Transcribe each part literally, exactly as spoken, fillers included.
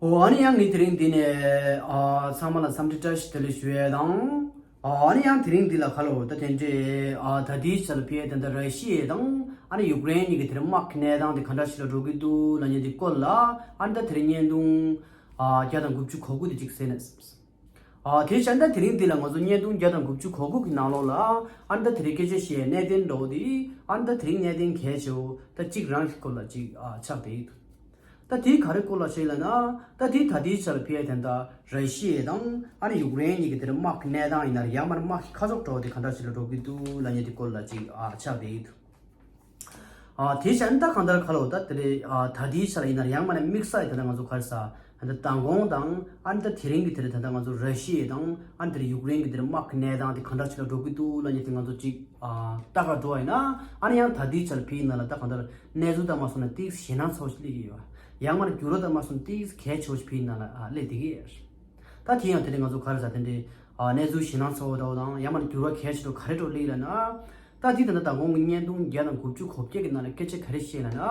ཨོ་ཨ་ནི་ཡང་ངས་དེ་རིང་འདི་ནས་ཨ་ཚང་མ་ལ་འཚམས་འདྲི་བཀྲ་ཤིས་བདེ་ལེགས་ཞུ་ཡས་དང་། ཨ་ནི་ཡང་དེ་རིང་འདི་ལ་ཁ་ལོ་ད་དེ་འདྲའི་ཨ་ད་ལྟའི་ཆ་ལ་ཕི་ཡས་དེ་འདྲ་ར་ཤི་ཡས་དང་ཨ་ནི་ཡུཀ་རེན་གཉིས་ཀྱི་དེ་རིང་དམག་གི་གནས་སྟངས་དེ་ག་འདྲ་ཞིག་ལ་འགྲོ་གི་འདུག་ལབ་མཁན་དེ་སྐོར་ལ་ཨ་ནི་ད་དེ་རིང་བརྙན་ཐུང་ཨ་བརྒྱ་དང་དགུ་བཅུ་གོ་དགུ་དེ་གཅིག་གསན་ན། ཨ་དེ་བྱས་ན་ད་དེ་རིང་འདི་ལ་ང་ཚོ་བརྙན་ཐུང་བརྒྱ་དང་དགུ་བཅུ་གོ་དགུ་གི་ནང་ལོགས་ལ་ཨ་ནི་ད་དེ་རིང་སྐད་ཆ་བཤད་གནད་དོན་འདྲ་བོ་དེ་ཨ་ནི་ད་དེ་རིང་གནད་དོན་གལ་ཆེ་བོ་ད་གཅིག་རང་གི་སྐོར་ལ་གཅིག་ཨ་ཆགས་བསྡད་ཡོད། ད་དེའི་ག་རེ་སྐོར་ལ་བཤད་ལབ་ན་ད་དེ་ད་ལྟའི་ཆར་ཕི་ཡ་དེ་འདྲ་ར་ཤི་ཡ་དང་ཨ་ནི་ཡུཀ་རེན་གཉིས་ཀྱི་དེར་དམག་གི་གནས་སྟངས་ཡིན་ན་ཡང་མར་དམག་གི་ཁ་ཕྱོགས་འདྲ་བོ་དེ་ག་འདྲ་ཞིག་ལ་འགྲོ་གི་འདུག་ལབ་མཁན་དེ་སྐོར་ལ་གཅིག་ཨ་ཆགས་བསྡད་ཡོད། ཨ་དེ་བྱས་ན་ད་གང་ལྟར་ཁ་ལོ་ད་དེ་རེད། ཨ་ད་ལྟའི་ཆར་ཡིན་ན་ཡང་མ་ནས་དམིགས་བསལ་ཡིན་ད་ང་ཚོ་ག་རེ་ཟ་ད་མདང་དགོང་དང་ཨ་ནི་ད་དེ་རིང་གི་དེ་རེད། ད་ལྟ་ང་ཚོ་ར་ཤི་ཡ་དང་ཨ་ནི་དེ་རེད་ཡུཀ་རེན་གི་དེ་རེད་དམག་གི་གནས་སྟངས་དེ་ག་འདྲ་ཞིག་ལ་འགྲོ་གི་འདུག་ལབ་མཁན་དེ་ང་ཚོ་གཅིག་ཨ་ལྟ་ག་འགྲོ་བ་ཡིན་ན་ཨ་ནི་ཡང་ད་ལྟའི་ཆར་ཕི་ཡིན་ན་ལ་ད་གང་ལྟར་གནས་ཚུལ་ལྟ་མ་སོང་ན་ཏིག་ཞེད་སྣང་ཚ་བོ་ཞིག་སླེབས་ཀྱི་ཡོད། ཡང་མ་ནས་འགྱུར་བ་ལྟ་མ་སོང་ན་ཏིག་གལ་ཆེ་བོ་ཞིག་ཕི་ཡིན་ན་ལ་ཨ་སླེབས་བསྡད་ཀྱི་ཡོད། ད་དེ་ཡང་དེ་རིང་ང་ཚོ་ག་རེ་ཟ་དེ་འདྲའི་ཨ་གནས་ཚུལ་ཞེད་སྣང་ཚ་བོ་འདྲ་བོ་དང་ཡང་མ་ནས་འགྱུར་བ་གལ་ཆེ་འགྲོ་ག་རེ་འགྲོ་སླེབས་ལབ་ན། ད་དེ་ད་ལྟ་མདང་དགོང་གི་བརྙན་ཐུང་བརྒྱ་དང་དགུ་བཅུ་གོ་བརྒྱད་ཀྱི་ནང་ལ་སྐད་ཆ་ག་རེ་བཤད་ལབ་ན།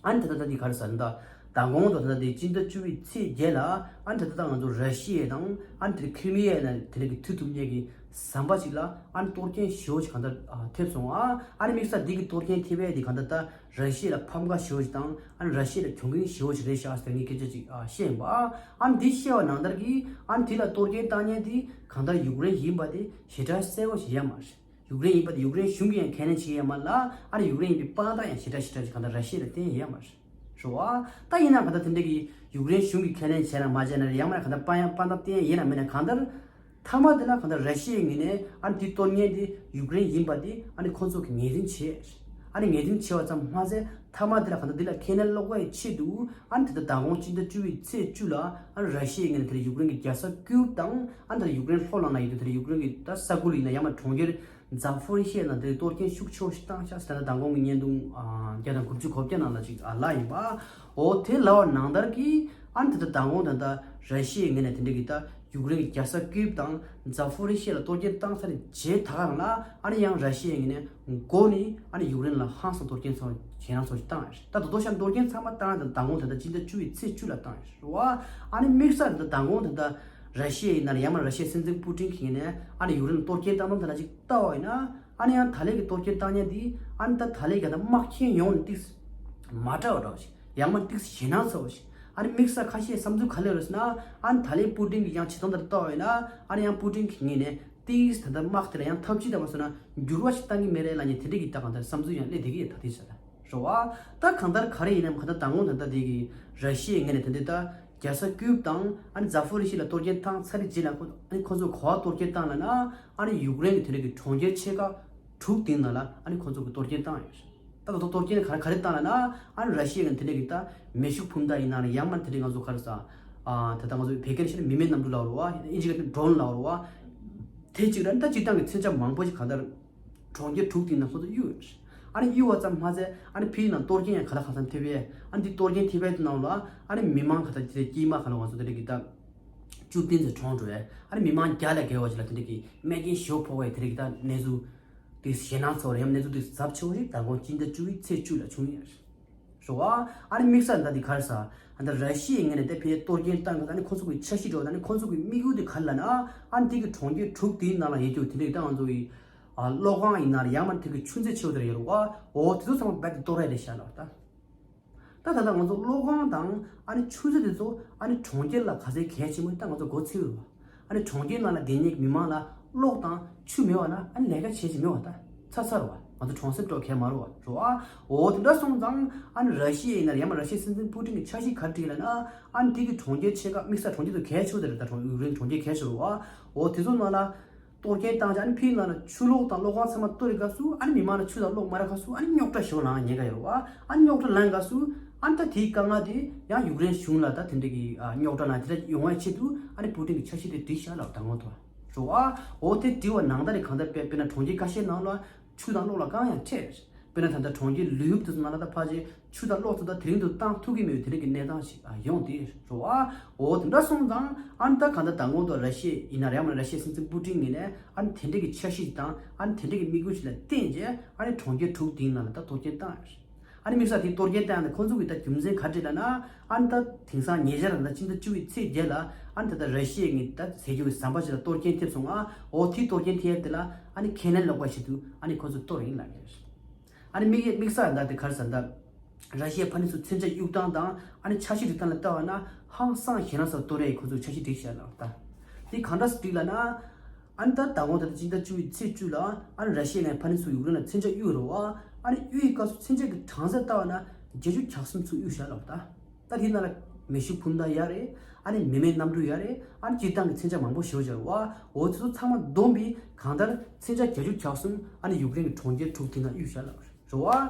ཨ་ནི་ད་ལྟ་ད་འདི་ག་རེ་ཟ་ད་མདང་དགོང་དང་ད་ལྟ་དེ་སྤྱི་ཟླ་བཅུ་པའི་ཚེས་བརྒྱད་ལ་ཨ་ནི་ད་ལྟ་ད་ང་ཚོ་ར་ཤི་ཡ་དང་ཨ་ནི་དེ་ཁི་རི་མི་ཡ་ན་དེ་ལ་གི་མཐུད་ཐུབ་མཁན་གྱི་ཟམ་པ་ཅིག་ལ་ཨ་ནི་གཏོར་སྐྱོན་ཞེ་པོ་ཅིག་གང་ལྟར་ཨ་ཐེབས་སོང་ཨ། ཨ་ནི་དམིགས་བསལ་འདི་གི་གཏོར་སྐྱོན་ཐེབས་ཡས་དེ་གང་ལྟར་ད་ར་ཤི་ཡ་ལ་ཕམ་ཁ་ཞེ་པོ་ཅིག་དང་ཨ་ནི་ར་ཤི་ཡ་ལ་གྱོང་གུན་ཞེ་པོ་ཅིག་རེད་ཤག་ཟེར་ངས་སྐད་ཆ་ཅིག་ཨ་བཤད་ཡིན་པ། ཨ་ནི་འདི་བཤད་པ་ནང་ལྟར་གྱི་ཨ་ནི་དེ་ལ་གཏོར་སྐྱོན་བཏང་མཁན་དེ་གང་ལྟར་ཡུཀ་རེན་ཡིན་པ་དེ་ཞེ་དྲག་གསལ་པོ་ཞིག་ཡོད་མ་རེད། ཡུཀ་རེན་ཡིན་པ་དེ་ཡུཀ་རེན་གཞུང་གིས་ཡང་ཁས་ལེན་བྱེད་ཀྱི་ཡོད་མ་རེད་ལ། ཨ་ནི་ཡུཀ་རེན་ཡིན་པའི་དཔང་རྟགས་ཡང་ཞེ་དྲག་ཞེ་དྲག་ཅིག་གང་ལྟར་ར་ཤི་ཡ་ལ་བསྟན་ཡོད་མ་རེད། རེད་བ། ད་ཡིན་ན་གང་ལྟར་དེ་འདྲ་གི་ཡུཀ་རེན་གཞུང་གིས་ཁས་ལེན་བྱས་ན་མ་བྱས་ན་ཡང་མ་གང་ལྟར་དཔང་ཡང་དཔང་རྟགས་བསྟན་ཡོད་ན་མེད་ན་གང་ལྟར། མཐའ་མ་དེ་ལ་གང་ལྟར་ར་ཤི་ཡའི་ངོས་ནས་ཨ་ནི་དེ་གཏོར་མཁན་དེ་ཡུཀ་རེན་ཡིན་པ་དེ་ཨ་ནི་ཁོང་ཚོ་གིས་ངོས་འཛིན་བྱས། ཨ་ནི་ངོས་འཛིན་བྱས་པ་ཙམ་མ་ཟད་མཐའ་མ་དེ་ལ་གང་ལྟར་དེ་ལ་ཁས་ལེན་སློག་པའི་ཆེད་དུ་ཨ་ནི་ད་ལྟ་མདང་དགོང་སྤྱི་ཟླ་བཅུ་པའི་ཚེས་བཅུ་ལ་ཨ་ནི་ར་ཤི་ཡའི་ངོས་ནས་དེ་ལ་ཡུཀ་རེན་གྱི་རྒྱལ་ས་ཀིའུབ་དང་ཨ་ནི་དེ་ལ་ཡུཀ་རེན་ལྷོ་ནང་ལ་ཡོད་དུས་དེ་ལ་ཡུཀ་རེན་གྱི་ད་ས་ཁུལ་ཡིན་ན་ཡང་མ་གྲོང་ཁྱེར་ཛ་ཕོ་རི་ཤི་ཡ་ནང་དེ་གཏོར་སྐྱོན་ཤུགས་ཆེ་བོ་ཞིག་བཏང་ཤག་ཟེར་ན་མདང་དགོང་གི་བརྙན་ཐུང་ཨ་བརྒྱ་དང་དགུ་བཅུ་གོ་བརྒྱད་ནང་ལ་ཅིག་ཨ་ལབ་ཡིན་པ། འོ་དེ་ལབ་པ་ནང་ལྟར་གྱི་ཨ་ནི་ད་ལྟ་མདང་དགོང་ད་ལྟ་ར་ཤི་ཡའི་ངོས་ནས་དེ་འདྲ་གི་ད་ཡུཀ་རེན་གྱི་རྒྱལ་ས་ཀིབ་དང་ཛ་ཕོ་རི་ཤི་ཡ་ལ་གཏོར་སྐྱོན་བཏང་ཚར་རྗེས་ད་ག་རང་ལ་ཨ་ནི་ཡང་ར་ཤི་ཡའི་ངོས་ནས་མགོ་ནས་ཨ་ནི་ཡུཀ་རེན་ལ་ཧང་སང་གཏོར་སྐྱོན་ཚོ་ཞེད་སྣང་ཚོ་ཞིག་བཏང་ཡོད་རེད། ད་དོ་དོ་ཤ་གཏོར་སྐྱོན་ཚང་མ་བཏང་ད་ལྟ་མདང་དགོང་ད་ལྟ་སྤྱི་ཟླ་བཅུ་པའི་ཚེས་བཅུ་ལ་བཏང་ཡོད་རེད་བ། ཨ་ནི་དམིགས་བསལ་ད་ལྟ་མདང་དགོང་ད་ལྟ་ར་ཤི་ཡའི་ནང་ལ་ཡང་མ་ར་ཤི་ཡའི་སྲིད་འཛིན་པུ་ཏིན་གྱི་ངོས་ནས་ཨ་ནི་ཡུཀ་རེན་ལ་གཏོར་སྐྱོན་བཏང་སྟངས་དེ་ལ་ཅིག་ལྟ་བ་ཡིན་ན། ཨ་ནི་ཡང་ད་ལན་གྱི་གཏོར་སྐྱོན་བཏང་མཁན་འདི་ཨ་ནི་ད་ད་ལན་གྱི་ད་དམག་ཆེན་ཡོང་ནས་ཏིག་མ་འདྲ་བ་འདྲ་བ་ཞིག་ཡང་མ་ཏིག་ཞེད་སྣང་ཚ་བ་ཞིག་ཨ་ནི་དམིགས་བསལ་ཁ་ཤས་བསམ་ཚུལ་ག་ལེར་ཡོད་ཟེར་ན། ཨ་ནི་ད་ལན་པུ་ཏིན་གྱི་ཡང་བྱེད་སྟངས་དེར་ལྟ་བ་ཡིན་ན་ཨ་ནི་ཡང་པུ་ཏིན་གྱི་ངོས་ནས་ཏིག་ད་ལྟ་དམག་དེ་ལ་ཡང་ཐབས་ཇུས་དང་མ་སོང་ན་འགྱུར་བ་ཞིག་བཏང་གི་མེད་རེད་ལབ་མཁན་དེ་འདྲ་གི་ད་གང་ལྟར་བསམ་ཚུལ་ཡང་སླེབས་བསྡད་ཀྱི་ཡོད་ད་ལྟའི་ཆར་རེད་བ། ད་གང་ལྟར་ག་རེ་ཡིན་ནའང་གང་ལྟར་མདང་དགོང་ད་ལྟ་དེ་གི་ར་ཤི་ཡའི་ངོས་ནས་དེ་འདྲ་ད་རྒྱལ་ས་ཀིབ་དང་ཨ་ནི་ཛ་ཕོ་རི་ཤི་ལ་གཏོར་སྐྱོན་བཏང་ཚར་རྗེས་ལ་ཁོ་ཨ་ནི་ཁོ་ཚོ་ག་པར་གཏོར་སྐྱོན་བཏང་ལབ་ན། ཨ་ནི་ཡུཀ་རེན་གྱི་དེ་འདྲ་གི་གྲོང་ཁྱེར་ཆེ་ཁག་དྲུག་དེའི་ནང་ལ་ཨ་ནི་ཁོ་ཚོ་གི་གཏོར་སྐྱོན་བཏང་ཡོད་རེད། ད་ལྟ་གཏོར་སྐྱོན་ག་རེ་ག་རེ་བཏང་ལབ་ན། ཨ་ནི་ར་ཤི་ཡ་གི་དེ་འདྲ་གི་ད་མེ་ཤུགས་འཕུར་མདའ་ཡིན་ན་ཡང་མ་དེ་འདྲ་ང་ཚོ་ག་རེ་ཟ། ཨ་ད་ལྟ་ང་ཚོ་བོད་སྐད་ནང་བཤད་ན་མི་མེད་གནམ་གྲུ་ལབ་རེད་བ། ཨིན་ཇི་སྐད་ནང་ཌོ་རོན་ལབ་རེད་བ། དེ་གཅིག་རེད། ད་སྤྱིར་བཏང་གི་མཚོན་ཆ་མང་པོ་ཞིག་གང་ལྟར་གྲོང་ཁྱེར་དྲུག་དེའི་ནང་ཁོ་ཚོ་གཡུགས་ཡོད་རེད། ཨ་ནི་གཡུགས་པ་ཙམ་མ་ཟད་ཨ་ནི་ཕི་ཡི་ནང་གཏོར་སྐྱོན་ཡང་ག་ལ་གང་འཚམ་ཐེབས་ཡས། ཨ་ནི་འདི་གཏོར་སྐྱོན་ཐེབས་ཡས་དེ་ནང་ལ་ཨ་ནི་མི་མང་ག་ད་དེ་དཀྱིལ་མ་ག་ལ་ང་ཚོ་དེ་འདྲ་གི་ད་བཅུ་བདུན་ཙམ་གྲོངས་འགྲོ་ཡས། ཨ་ནི་མི་མང་བརྒྱ་ལས་བརྒལ་བ་ཞིག་ལ་དེ་འདྲ་གི་རྨས་སྐྱོན་ཞེ་པོ་ཕོག་པའི་དེ་རིགས་ད་གནས་ཚུལ་དེ་ཞེད་སྣང་ཚ་བོ་རེད། ཡང་ན་གནས་ཚུལ་དེ་ཚབས་ཆེ་བོ་ཞིག་མདང་དགོང་སྤྱི་ཟླ་བཅུ་པའི་ཚེས་བཅུ་ལ་བྱུང་ཡོད་རེད། རེད་བ། ཨ་ནི་དམིགས་བསལ་ད་འདི་ག་རེ་ཟ། ཨ་ནི་ར་ཤི་ཡའི་ངོས་ནས་དེ་ཕར་གཏོར་སྐྱོན་བཏང་གི། ཨ་ནི་ཁོ་ཚོ་གི་འཆར་གཞི་འདྲ་བོ། ཨ་ནི་ཁོ་ཚོ་གི་དམིགས་ཡུལ་དེ་ག་རེ་ལབ་ན། ཨ་ནི་དེ་གི་གྲོང་ཁྱེར་དྲུག་དེའི་ནང་ལ་ཡོད་རྒྱུ་དེ་འདྲ་ད་ང་ཚོ་གི་ཨ་གློག་ཁང་ཡིན་ན་རེད། ཡང་མ་དེ་གི་ཆུ་མཛོད་ཆེ་བོ་དེ་རེད་བ། འོ་དེ་ཚོ་ཚང་མ་རྦད་དེ་གཏོར་ཡ་རེད་ཤག་ལབ་ད། ད་ད་ལྟ་ང་ཚོ་གློག་ཁང་དང་ཨ་ནི་ཆུ་མཛོད་དེ་ཚོ་ཨ་ནི་གྲོང་ཁྱེར་ལ་ག་ཚད་གལ་ཆེན་པོ་ད་ང་ཚོ་མགོ་ཚོས་ཡོད་བ། ཨ་ནི་གྲོང་ཁྱེར་ནང་ལ་སྡོད་མཁན་གྱི་མི་མང་ལ་གློག་དང་ཆུ་མེད་པ་ན་ཨ་ནི་ལས་ཀ་བྱེད་ཀྱི་མེད་པ་ད་ཚར་ཚར་བ། ང་ཚོ་གྲོང་གསེབ་འདྲ་བོ་གས་མ་རེད་བ། རེད་བ། འོ་དེ་འདྲ་སོང་ཙང་ཨ་ནི་ར་ཤི་ཡ་ཡིན་ན་ཡང་མ་ར་ཤི་ཡའི་སྲིད་འཛིན་པུ་ཏིན་གྱི་འཆར་གཞི་ག་རེ་བྲིས་ལབ་ན། ཨ་ནི་དེ་གི་གྲོང་ཁྱེར་ཆེ་ཁག་དམིགས་བསལ་གྲོང་ཁྱེར་དེ་གལ་ཆེ་བོ་དེ་རེད། ད་གྲོང་ཡུཀ་རེན་གྲོང་ཁྱེར་གལ་ཆེ་བོ་རེད་བ། འོ་དེ་ཚོ་ནང་ལ་གཏོར་སྐྱོན་བཏང་རྗེས་ཨ་ནི་ཕི་ཡི་ནང་ལ་ཆུ་གློག་དང་གློག་ཁང་ཚང་མ་གཏོར་བའི་སྐབས་སུ་ཨ་ནི་མི་མང་ལ་ཆུ་དང་གློག་མ་རག་སྐབས་སུ་ཨ་ནི་རྙོག་དྲ་ཞེ་པོ་ལངས་ཉེན་ཁ་ཡོད་རེད་བ། ཨ་ནི་རྙོག་དྲ་ལངས་སྐབས་སུ་ཨ་ནི་ད་དེའི་དཀའ་ངལ་དེ་ཡང་ཡུཀ་རེན་གཞུང་ལ་ད་དེ་འདྲ་གི་ཨ་རྙོག་དྲ་ལངས་དེ་འདྲ་ཡོང་བའི་ཆེད་དུ་ཨ་ནི་པུ་ཏིན་གྱི་འཆར་གཞི་དེ་བྲིས་ཤག་ལབ་ད་ངོ་ཐོག་རེད་བ། འོ་དེ་བྲིས་པ་ནང་ལྟར་རེད། གང་ལྟར་དཔེ་དཔེར་ན་གྲོང་ཁྱེར་ཁ་ཤས་ནང་ལ་ཆུ་དང་གློག་ལ་གང་ཡང་འཕྲད་རེད། དཔེར་ན་ད་ལྟ་གྲོང་ཁྱེར་ལུས་ཡུབ་དེ་ཚོ་ནང་ལ་ད་ཕལ་ཆེར་ཆུ་དང་གློག་ཚོ་ད་དེ་རིང་དུ་བཏང་ཐུབ་ཀྱི་མེད་པའི་དེ་རིང་གི་གནས་སྟངས་ཤིག་ཨ་ཡོང་དེ་རེད་བ། འོ་དེ་འདྲ་སོང་ཙང་ཨ་ནི་ད་གང་ལྟར་ད་ངོ་ཐོག་ར་ཤི་ཡ་ཡིན་ན་རེད། ཡང་མ་ར་ཤི་ཡའི་སྲིད་འཛིན་པུ་ཏིན་ངོས་ནས་ཨ་ནི་དེ་འདྲ་གི་འཆར་གཞི་ཞིག་དང་ཨ་ནི་དེ་འདྲ་གི་དམིགས་ཡུལ་ཞིག་ལ་བརྟེན་རྗེས་ཨ་ནི་གྲོང་ཁྱེར་དྲུག་དེའི་ནང་ལ་ད་གཏོར་སྐྱོན་བཏང་ཡོད་རེད། ཨ་ནི་དམིགས་བསལ་དེ་གཏོར་སྐྱོན་བཏང་ནས་ཁོང་ཚོ་གི་ད་རྒྱུ་མཚན་ག་རེ་རེད་ལབ་ན། ཨ་ནི་ད་དེང་སང་ཉེ་ཆར་ད་སྤྱི་ཟླ་བཅུ་པའི་ཚེས་བརྒྱད་ལ་ཨ་ནི་ད་ད་ར་ཤི་ཡའི་ངི་ད་ཟས་རྒྱུ་གི་ཟམ་པ་ཞིག་ལ་གཏོར་སྐྱོན་ཐེབས་སོང་ཨ། འོ་དེའི་གཏོར་སྐྱོན་ཐེབས་དེ་ལ་ཨ་ནི་ཁས་ལེན་ལོག་པ་ཞིག་འདུག་ཨ་ནི་ཁོང་ཚོ་གཏོར་ཡིན་ལབ་ཡོད། ཨ་ནི་དམིགས་དམིགས་བསལ་ད་དེ་ག་རེ་ཟེར་ད། ར་ཤི་ཡའི་ཕ་ནི་ཚོ་མཚོན་ཆ་གཡུག་སྟངས་དང་ཨ་ནི་འཆར་གཞི་སྒྲིག་སྟངས་ལ་ལྟ་བ་ན་ཧང་སང་ཞེད་སྣང་ཚ་གཏོར་ཡས་ཁོ་ཚོས་འཆར་གཞི་སྒྲིག་བཞག་ལ་ད། དེ་གང་འདྲ་སྒྲིག་ལ་ན། ཨ་ནི་ད་ད་དགོང་ད་ལྟ་སྤྱི་ཟླ་བཅུ་པའི་ཚེས་བཅུ་ལ་ཨ་ནི་ར་ཤི་ཡའི་ཕ་ནི་ཚོ་ཡུཀ་རེན་ལ་མཚོན་ཆ་གཡུག་རོགས་ཨ། ཨ་ནི་གཡུག་ཡི་སྐབས་སུ་མཚོན་ཆ་གི་གྲངས་ཚད་ལྟ་བ་ན་བརྒྱད་ཅུ་གྱ་གསུམ་ཚུར་གཡུག་བཞག་ལ་ད། ད་དེ་ནང་ལ་མེ་ཤུགས་འཕུར་མདའ་ཡོད་རེད། ཨ་ནི་མི་མེད་གནམ་གྲུ་ཡོད་རེད། ཨ་ནི་སྤྱིར་བཏང་གི་མཚོན་ཆ་མང་པོ་ཞེ་པོ་ཅིག་ཡོད་རེད་བ། འོ་དེ་ཚོ་ཚང་མ་བསྡོམས་པས་གང་ལྟར་མཚོན་ཆ་བརྒྱད་ཅུ་གྱ་གསུམ་ཨ་ནི་ཡུཀ་རེན་གྱི་གྲོང་ཁྱེར་དྲུག་དེ་ནང་གཡུག་བཞག་ལ། རེད་བ།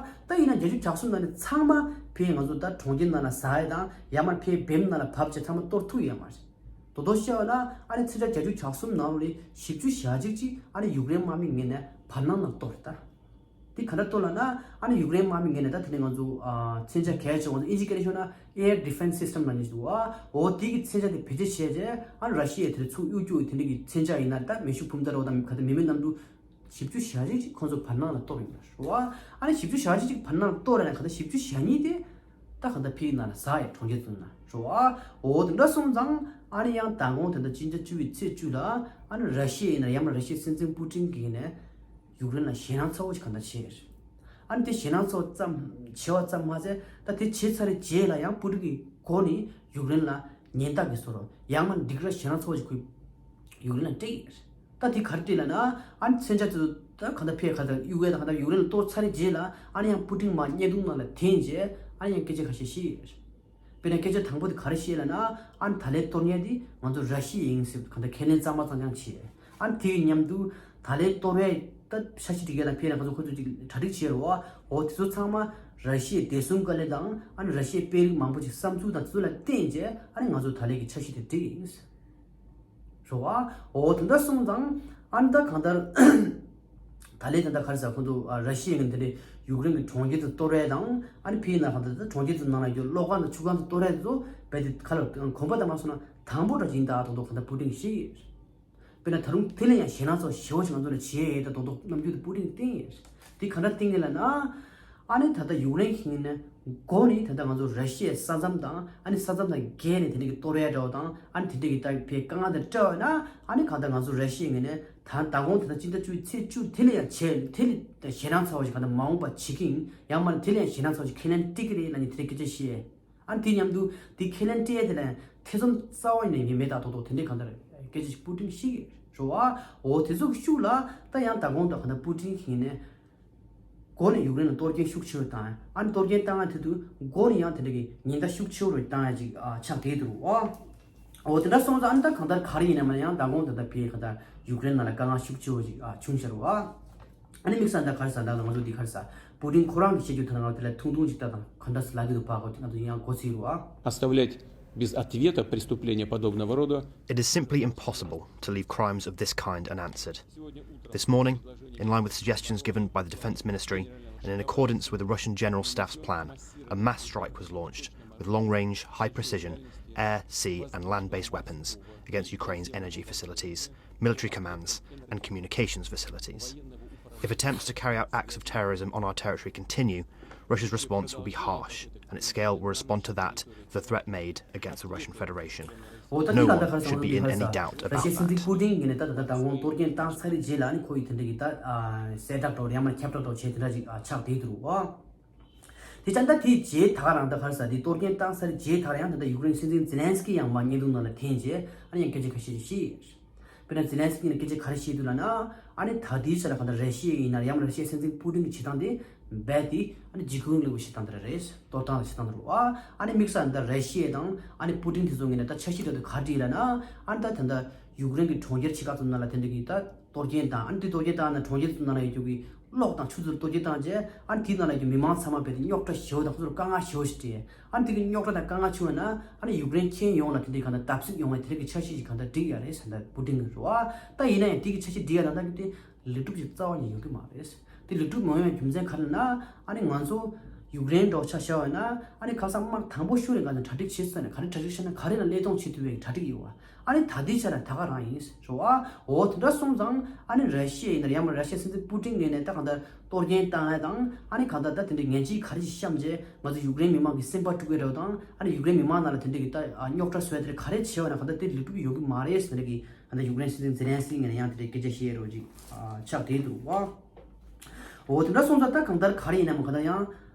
ད་ཡིན་ན་བརྒྱད་ཅུ་གྱ་གསུམ་ནང་ནས་ཚང་མ་ཕའི་ང་ཚོ་ད་གྲོང་ཁྱེར་ནང་ལ་ཟ་ཡ་དང་ཡང་མ་ཕའི་བེམ་ནང་ལ་བབས་བྱས་ཚང་མ་གཏོར་ཐུབ་ཡོད་མ་རེད། དོ་དོ་བཤད་པ་ན་ཨ་ནི་མཚོན་ཆ་བརྒྱད་ཅུ་གྱ་གསུམ་ནང་ལོགས་ལས་བཞི་བཅུ་ཞེ་གཅིག་ཅིག་ཨ་ནི་ཡུཀ་རེན་དམག་མིའི་ངོས་ནས་བར་སྣང་ནང་གཏོར་རེད་ད། དེ་ག་འདྲ་གཏོར་ལབ་ན་ཨ་ནི་ཡུཀ་རེན་དམག་མིའི་ངོས་ནས་ད་དེ་ནས་ང་ཚོ་ཨ་མཚོན་ཆ་གལ་ཆེ་བ་ཨིན་ཇི་སྐད་ནས་ཤོད་ན་air defense system ལབ་ནས་འདུག་བ། འོ་དེ་གི་མཚོན་ཆ་དེ་བེད་སྤྱོད་བྱས་རྗེས་ཨ་ནི་ར་ཤི་ཡས་དེ་ཚུར་གཡུག་རྒྱུ་དེ་འདྲ་གི་མཚོན་ཆ་ཡིན་ན་ད་མེ་ཤུགས་འཕུར་མདའ་རོགས་དང་ག་ད་མི་མེད་གནམ་གྲུ། བཞི་བཅུ་ཞེ་གཅིག་ཅིག་ཁོང་ཚོ་བར་སྣང་ལ་གཏོར་ཡོང་ལ་རོ། ཨ་ནི་བཞི་བཅུ་ཞེ་གཅིག་ཅིག་བར་སྣང་ལ་གཏོར་ཡ་ན་ག་ད་བཞི་བཅུ་ཞེ་གཉིས་དེ་ད་ག་ད་ཕིའི་ནང་ལ་ཟ་ཡ་གྲོང་ཁྱེར་ཚོ་ན་རོ། འོ་དེ་འདྲ་སོང་ཙང་ཨ་ནི་ཡང་མདང་དགོང་དེ་འདྲ་སྤྱི་ཟླ་བཅུ་པའི་ཚེས་བཅུ་ལ་ཨ་ནི་ར་ཤི་ཡ་ཡིན་ན་ཡང་ན་ར་ཤི་ཡའི་སྲིད་འཛིན་པུ་ཏིན་གྱིས་ནས་ཡུཀ་རེན་ལ་ཞེད་སྣང་ཚ་བོ་ཞིག་ག་ད་བྱས་རེད། ཨ་ནི་དེ་ཞེད་སྣང་ཚ་བོ་ཙམ་བྱས་པ་ཙམ་མ་ཟད་ད་དེ་བྱས་ཚར་རྗེས་ལ་ཡང་པུ་ཏིན་གྱིས་འགོ་ནས་ཡུཀ་རེན་ལ་ཉེན་བརྡ་གི་བཟོ་རོགས་ཡང་མ་འགྲིག་ར་ཞེད་སྣང་ཚ་བོ་ཞིག་ཁོས་ཡུཀ་རེན་ལ་སྤྲད་ཡོད་རེད། ད་དེ་ག་རེ་སྤྲད་ལབ་ན། ཨ་ནི་མཚོན་ཆ་དེ་ཚོ་ད་གང་ལྟར་ཕེ་ག་ད་གཡུག་ཡས་དང་གང་ལྟར་ཡུཀ་རེན་ལ་གཏོར་ཚར་རྗེས་ལ་ཨ་ནི་ཡང་པུ་ཏིན་མར་བརྙན་ཐུང་ནང་ལ་འཐེན་རྗེས་ཨ་ནི་ཡང་སྐད་ཆ་ཁ་ཤས་བཤད་ཡོད་རེད། དཔེར་ན་སྐད་ཆ་དང་པོ་དེ་ག་རེ་བཤད་ལབ་ན། ཨ་ནི་ད་ལན་གཏོར་མཁན་དེ་ང་ཚོ་ར་ཤི་ཡ་ཡིན་ཟེར་གང་ལྟར་ཁས་ལེན་གཙང་མ་གཙང་རྐྱང་བྱས། ཨ་ནི་དེ་གི་མཉམ་དུ་ད་ལན་གཏོར་བའི་ད་འཆར་གཞི་སྒྲིག་ཡས་དང་ཕེ་ན་ང་ཚོ་ཁོ་ཚོ་ཅིག་གྲ་སྒྲིག་བྱས་རེད་བ། འོ་དེ་ཚོ་ཚང་མ་ར་ཤི་ཡའི་བདེ་སྲུང་བཀའ་བློན་དང་ཨ་ནི་ར་ཤི་ཡའི་དཔོན་རིགས་མང་པོ་ཅིག་བསམ་ཚུལ་དང་དེ་ཚོ་ལ་བརྟེན་རྗེས་ཨ་ནི་ང་ཚོ་ད་ལན་གྱི་འཆར་གཞི་དེ་སྒྲིག་ཡིན། རེད་བ། འོ་དེ་འདྲ་སོང་ཙང་ཨ་ནི་ད་གང་ལྟར་ད་ལན་དེ་འདྲ་ག་རེ་ཟེར་ཁོང་ཚོ་ཨ་ར་ཤི་ཡ་གི་འདི་ནས་ཡུཀ་རེན་གྱི་གྲོང་ཁྱེར་དུ་གཏོར་ཡས་དང་ཨ་ནི་ཕིའི་ནང་གང་ལྟར་ད་གྲོང་ཁྱེར་དུ་ནང་ལ་ཡོད་གློག་ཁང་དང་ཆུ་ཁང་དུ་གཏོར་ཡས་དེ་ཚོ་རྦད་དེ་ཁ་ལ་གོམ་པ་དང་མ་སོང་ན་དང་པོ་འདྲ་ཡིན་ད་དོག་དོག་གང་ལྟར་པུ་ཏིན་གྱིས་བཤད་ཡོད། དཔེར་ན་ད་རུང་དེ་ལས་ཡང་ཞེད་སྣང་ཚོ་ཞེ་བོ་ཞིག་ང་ཚོ་ལ་བྱེད་ཡས་ད་དོག་དོག་རྣམ་འགྱུར་དུ་པུ་ཏིན་གྱིས་བསྟན་ཡོད། དེ་གང་འདྲ་བསྟན་གྱི་ལབ་ན། ཨ་ནི་ད་ལྟ་ཡུཀ་རེན་གྱི་ངོས་ནས་འགོ་ནས་ད་ལྟ་ང་ཚོ་ར་ཤི་ཡའི་ས་མཚམས་དང་ཨ་ནི་ས་མཚམས་དང་བརྒལ་ནས་དེ་འདྲ་གི་གཏོར་ཡ་འདྲ་བོ་དང་ཨ་ནི་དེ་འདྲ་གི་ད་ཕའི་དཀའ་ངལ་དང་བྲལ་བ་ན་ཨ་ནི་གང་ལྟར་ང་ཚོ་ར་ཤི་ཡའི་ངོས་ནས་ད་མདང་དགོང་དེ་ད་སྤྱི་ཟླ་བཅུ་ཚེས་བཅུ་དེ་ལས་ཡང་བྱས་དེ་ལས་ད་ཞེད་སྣང་ཚ་བོ་ཞིག་གང་ལྟར་མ་འོངས་པ་བྱེད་ཀྱི་ཡིན། ཡང་མིན་ན་དེ་ལས་ཡང་ཞེད་སྣང་ཚ་བོ་ཞིག་ཁས་ལེན་སྤྲད་ཀྱི་རེད་ལབ་ནས་དེ་འདྲ་སྐད་ཆ་བཤད། ཨ་ནི་དེ་མཉམ་དུ་དེ་ཁས་ལེན་སྤྲད་ཡ་དེ་ལ་ཐེ་ཚོམ་རྩ་བ་ནས་ཡིན་མེད་ད་དོག་དོག་དེ་འདྲའི་གང་ལྟར་སྐད་ཆ་ཞིག་པུ་ཏིན་ཞིག་རེད་བ། འོ་དེ་ཚོ་གི་ཤུགས་ལ་ད་ཡང་ད་དགོང་ད་གང་ལྟར་པུ་ཏིན་གྱིས་ནས་འགོ་ནས་ཡུཀ་རེན་ལ་གཏོར་སྐྱོན་ཤུགས་ཆེ་བོ་བཏང་ཨ་ནི་གཏོར་སྐྱོན་བཏང་ཡ་དེ་དུས་འགོ་ནས་ཡང་དེ་འདྲ་གི་ཉེན་བརྡ་ཤུགས་ཆེ་བོ་རེ་བཏང་ཡ་ཅིག་ཨ་ཆགས་བསྡད་འདུག་བ། འོ་དེ་འདྲ་སོང་ཙང་ཨ་ནི་ད་གང་ལྟར་ག་རེ་ཡིན་ན་མ་ཡང་ད་དགོང་ད་ལྟ་ཕའི་གང་ལྟར་ཡུཀ་རེན་ནང་ལ་དཀའ་ངལ་ཤུགས་ཆེ་བོ་ཅིག་ཨ་བྱུང་ཤར་བ། ཨ་ནི་དམིགས་བསལ་ད་ག་རེ་ཟེར་ན་ད་ང་ཚོ་འདི་ག་རེ་ཟེར། པུ་ཏིན་ཁོ་རང་གི་བཤད་རྒྱུ་དེ་ལ་ང་དེ་ལ་ཐུང་ཐུང་ཅིག་ལྟ་དང་ག་འདྲ་ཟེར་ལབ་ཀྱི་འདུག་པ་གོ་དེ་ང་ཚོ་ཡིན་ཡང་གོ་ཚིག་རུ་ཨ། Оставлять без ответа преступления подобного рода. It is simply impossible to leave crimes of this kind unanswered. This morning, in line with suggestions given by the Defence Ministry and in accordance with the Russian General Staff's plan, a mass strike was launched with long-range, high-precision air, sea and land-based weapons against Ukraine's energy facilities, military commands and communications facilities. If attempts to carry out acts of terrorism on our territory continue, Russia's response will be harsh, and its scale will respond to that of the threat made against the Russian Federation. No one should be in any doubt about that. ར་ཤི་ཡའི་སྲིད་འཛིན་པུ་ཏིན་གྱིས་ནས་ད་ད་ད་ད་འོང་གཏོར་སྐྱོན་བཏང་ཚར་རྗེས་ལ་ཨ་ནི་ཁོ་ཡི་དེ་འདྲ་གི་ད་གསལ་བསྒྲགས་འདྲ་བོ་ཡང་མིན་ཁྱབ་བསྒྲགས་འདྲ་བོ་བྱས་དེ་འདྲ་ཅིག་ཆགས་བསྡད་འདུག་བ། དེ་ཙང་ད་དེའི་རྗེས་ད་ག་རང་ད་ག་རེ་ཟེར་དེ་གཏོར་སྐྱོན་བཏང་ཚར་རྗེས་ད་ག་རང་ཡང་ད་ད་ཡུཀ་རེན་སྲིད་འཛིན་ཛེ་ལན་སི་ཀི་ཡང་མར་བརྙན་ཐུང་ནང་ལ་འཐེན་རྗེས་ཨ་ནི་ཡང་སྐད་ཆ་ཁ་ཤས་ཤིག་དཔེར་ན་ཛེ་ལན་སི་ཀི་ནས་སྐད་ཆ་ག་རེ་བཤད་འདུག་ལབ་ན། ཨ་ནི་ད་ལྟའི་ཆ་ལ་གང་ལྟར་ར་ཤི་ཡ་ཡིན་ན་ཡང་ར་ཤི་ཡའི་སྲིད་འཛིན་པུ་ཏིན་གྱི་བྱེད་སྟངས་དེ་རྦད་དེ་ཨ་ནི་འཇིགས་སྐུལ་ལེགས་པོ་བྱེད་སྟངས་དེ་རེད། གཏོར་སྟངས་ལ་བྱེད་སྟངས་དེ་རེད་བ། ཨ་ནི་དམིགས་བསལ་འདི་ར་ཤི་ཡ་དང་ཨ་ནི་པུ་ཏིན་དེ་ཚོ་ངོས་ནས་ད་འཆར་གཞི་འདྲ་དེ་ག་རེ་ཡིན་ལབ་ན། ཨ་ནི་ད་ད་ལྟ་ཡུཀ་རེན་གྱི་གྲོང་ཁྱེར་ཆེ་ཁག་ཚོ་ནང་ལ་དེ་འདྲ་གི་ད་གཏོར་སྐྱོན་དང་ཨ་ནི་དེ་གཏོར་སྐྱོན་བཏང་ན་གྲོང་ཁྱེར་ཚོ་ནང་ལ་ཡོད་རྒྱུ་གི་གློག་དང་ཆུ་ཚོད་གཏོར་སྐྱོན་བཏང་རྗེས་ཨ་ནི་དེའི་ནང་ལ་ཡོད་མི་མང་ཚང་མ་རྦད་དེ་རྙོག་དྲ་ཞེ་པོ་དང་ཁོ་ཚོར་དཀའ་ངལ་ཞེ་པོ་ཞིག་སྤྲད། ཨ་ནི་དེ་གི་རྙོག་དྲ་དང་དཀའ་ངལ་བྱུང་བ་ན་ཨ་ནི་ཡུཀ་རེན་ཁྱོན་ཡོངས་ལ་དེ་འདྲའི་གང་ལྟར་བརྡབ་གསིག་ཡོང་བའི་དེ་འདྲ་གི་འཆར་གཞི་ཞིག་གང་ལྟར་སྒྲིག་ཡ་རེད་ཟེར་ད་པུ་ཏིན་གྱིས་རེད་བ། ད་ཡིན་ན་ཡང་དེ་གི་འཆར་གཞི་སྒྲིག་ཡ་ནང་ད་གི་དེ་ལེགས་གྲུབ་ཅིག་རྩ་བ་ནས་ཡོང་གི་མ་རེད། དེ་ལེགས་གྲུབ་མ་ཡོང་བའི་རྒྱུ་མཚན་ག་རེ་ལབ་ན། ཨ་ནི་ང་ཚོ་ ཡུཀ་རེན་འདྲ་བོ་ཆ་བཞག་པ་ཡིན་ན་ཨ་ནི་ཁ་སང་དམག་དང་པོ་ཤོར་རེ་ག་ནས་གྲ་སྒྲིག་བྱེད་ས་ནས་ག་རེ་གྲ་སྒྲིག་བྱས་ན་ག་རེ་ལ་བློས་གཏོང་བྱེད་ཐུབ་པའི་གྲ་སྒྲིག་ཡོད་བ། ཨ་ནི་ད་ལྟའི་ཆ་ལ་ད་ག་རང་ཡིན་རེད་བ། འོ་དེ་འདྲ་སོང་ཙང་ཨ་ནི་ར་ཤི་ཡ་ཡིན་ན་ཡང་མ་ར་ཤི་ཡ་སྲིད་འཛིན་པུ་ཏིན་ངོས་ནས་ད་གང་ལྟར་གཏོར་སྐྱོན་བཏང་ཡ་དང་ཨ་ནི་གང་ལྟར་ད་དེ་འདྲའི་ངན་ཇུས་ག་རེ་ཞིག་བཤམས་རྗེས་ང་ཚོ་ཡུཀ་རེན་མི་མང་གི་སེམས་པ་དཀྲུག་གི་རེད་བ། དང་ཨ་ནི་ཡུཀ་རེན་མི་མང་ནང་ལ་དེ་འདྲའི་གི་ད་རྙོག་དྲ་བཟོས་དེ་ག་རེ་བྱས་པ་ན་གང་ལྟར་དེ་ལེགས་གྲུབ་ཡོང་གི་མ་རེད་ཟེར་ནས་གི་ད་ལྟ་ཡུཀ་རེན་སྲིད་འཛིན་ཛེ་ལན་སི་ཀི་ངོས་ནས་ཡང་དེ་འདྲའི་སྐད་ཆ་བཤད་རོགས་ཅིག་ཆགས་བསྡད་འདུག་བ། འོ་དེ་འདྲ་སོང་ཙང་ད་གང་ལྟར་ག་རེ་ཡིན་ན་མ་གང་ལྟར་ཡང་མདང་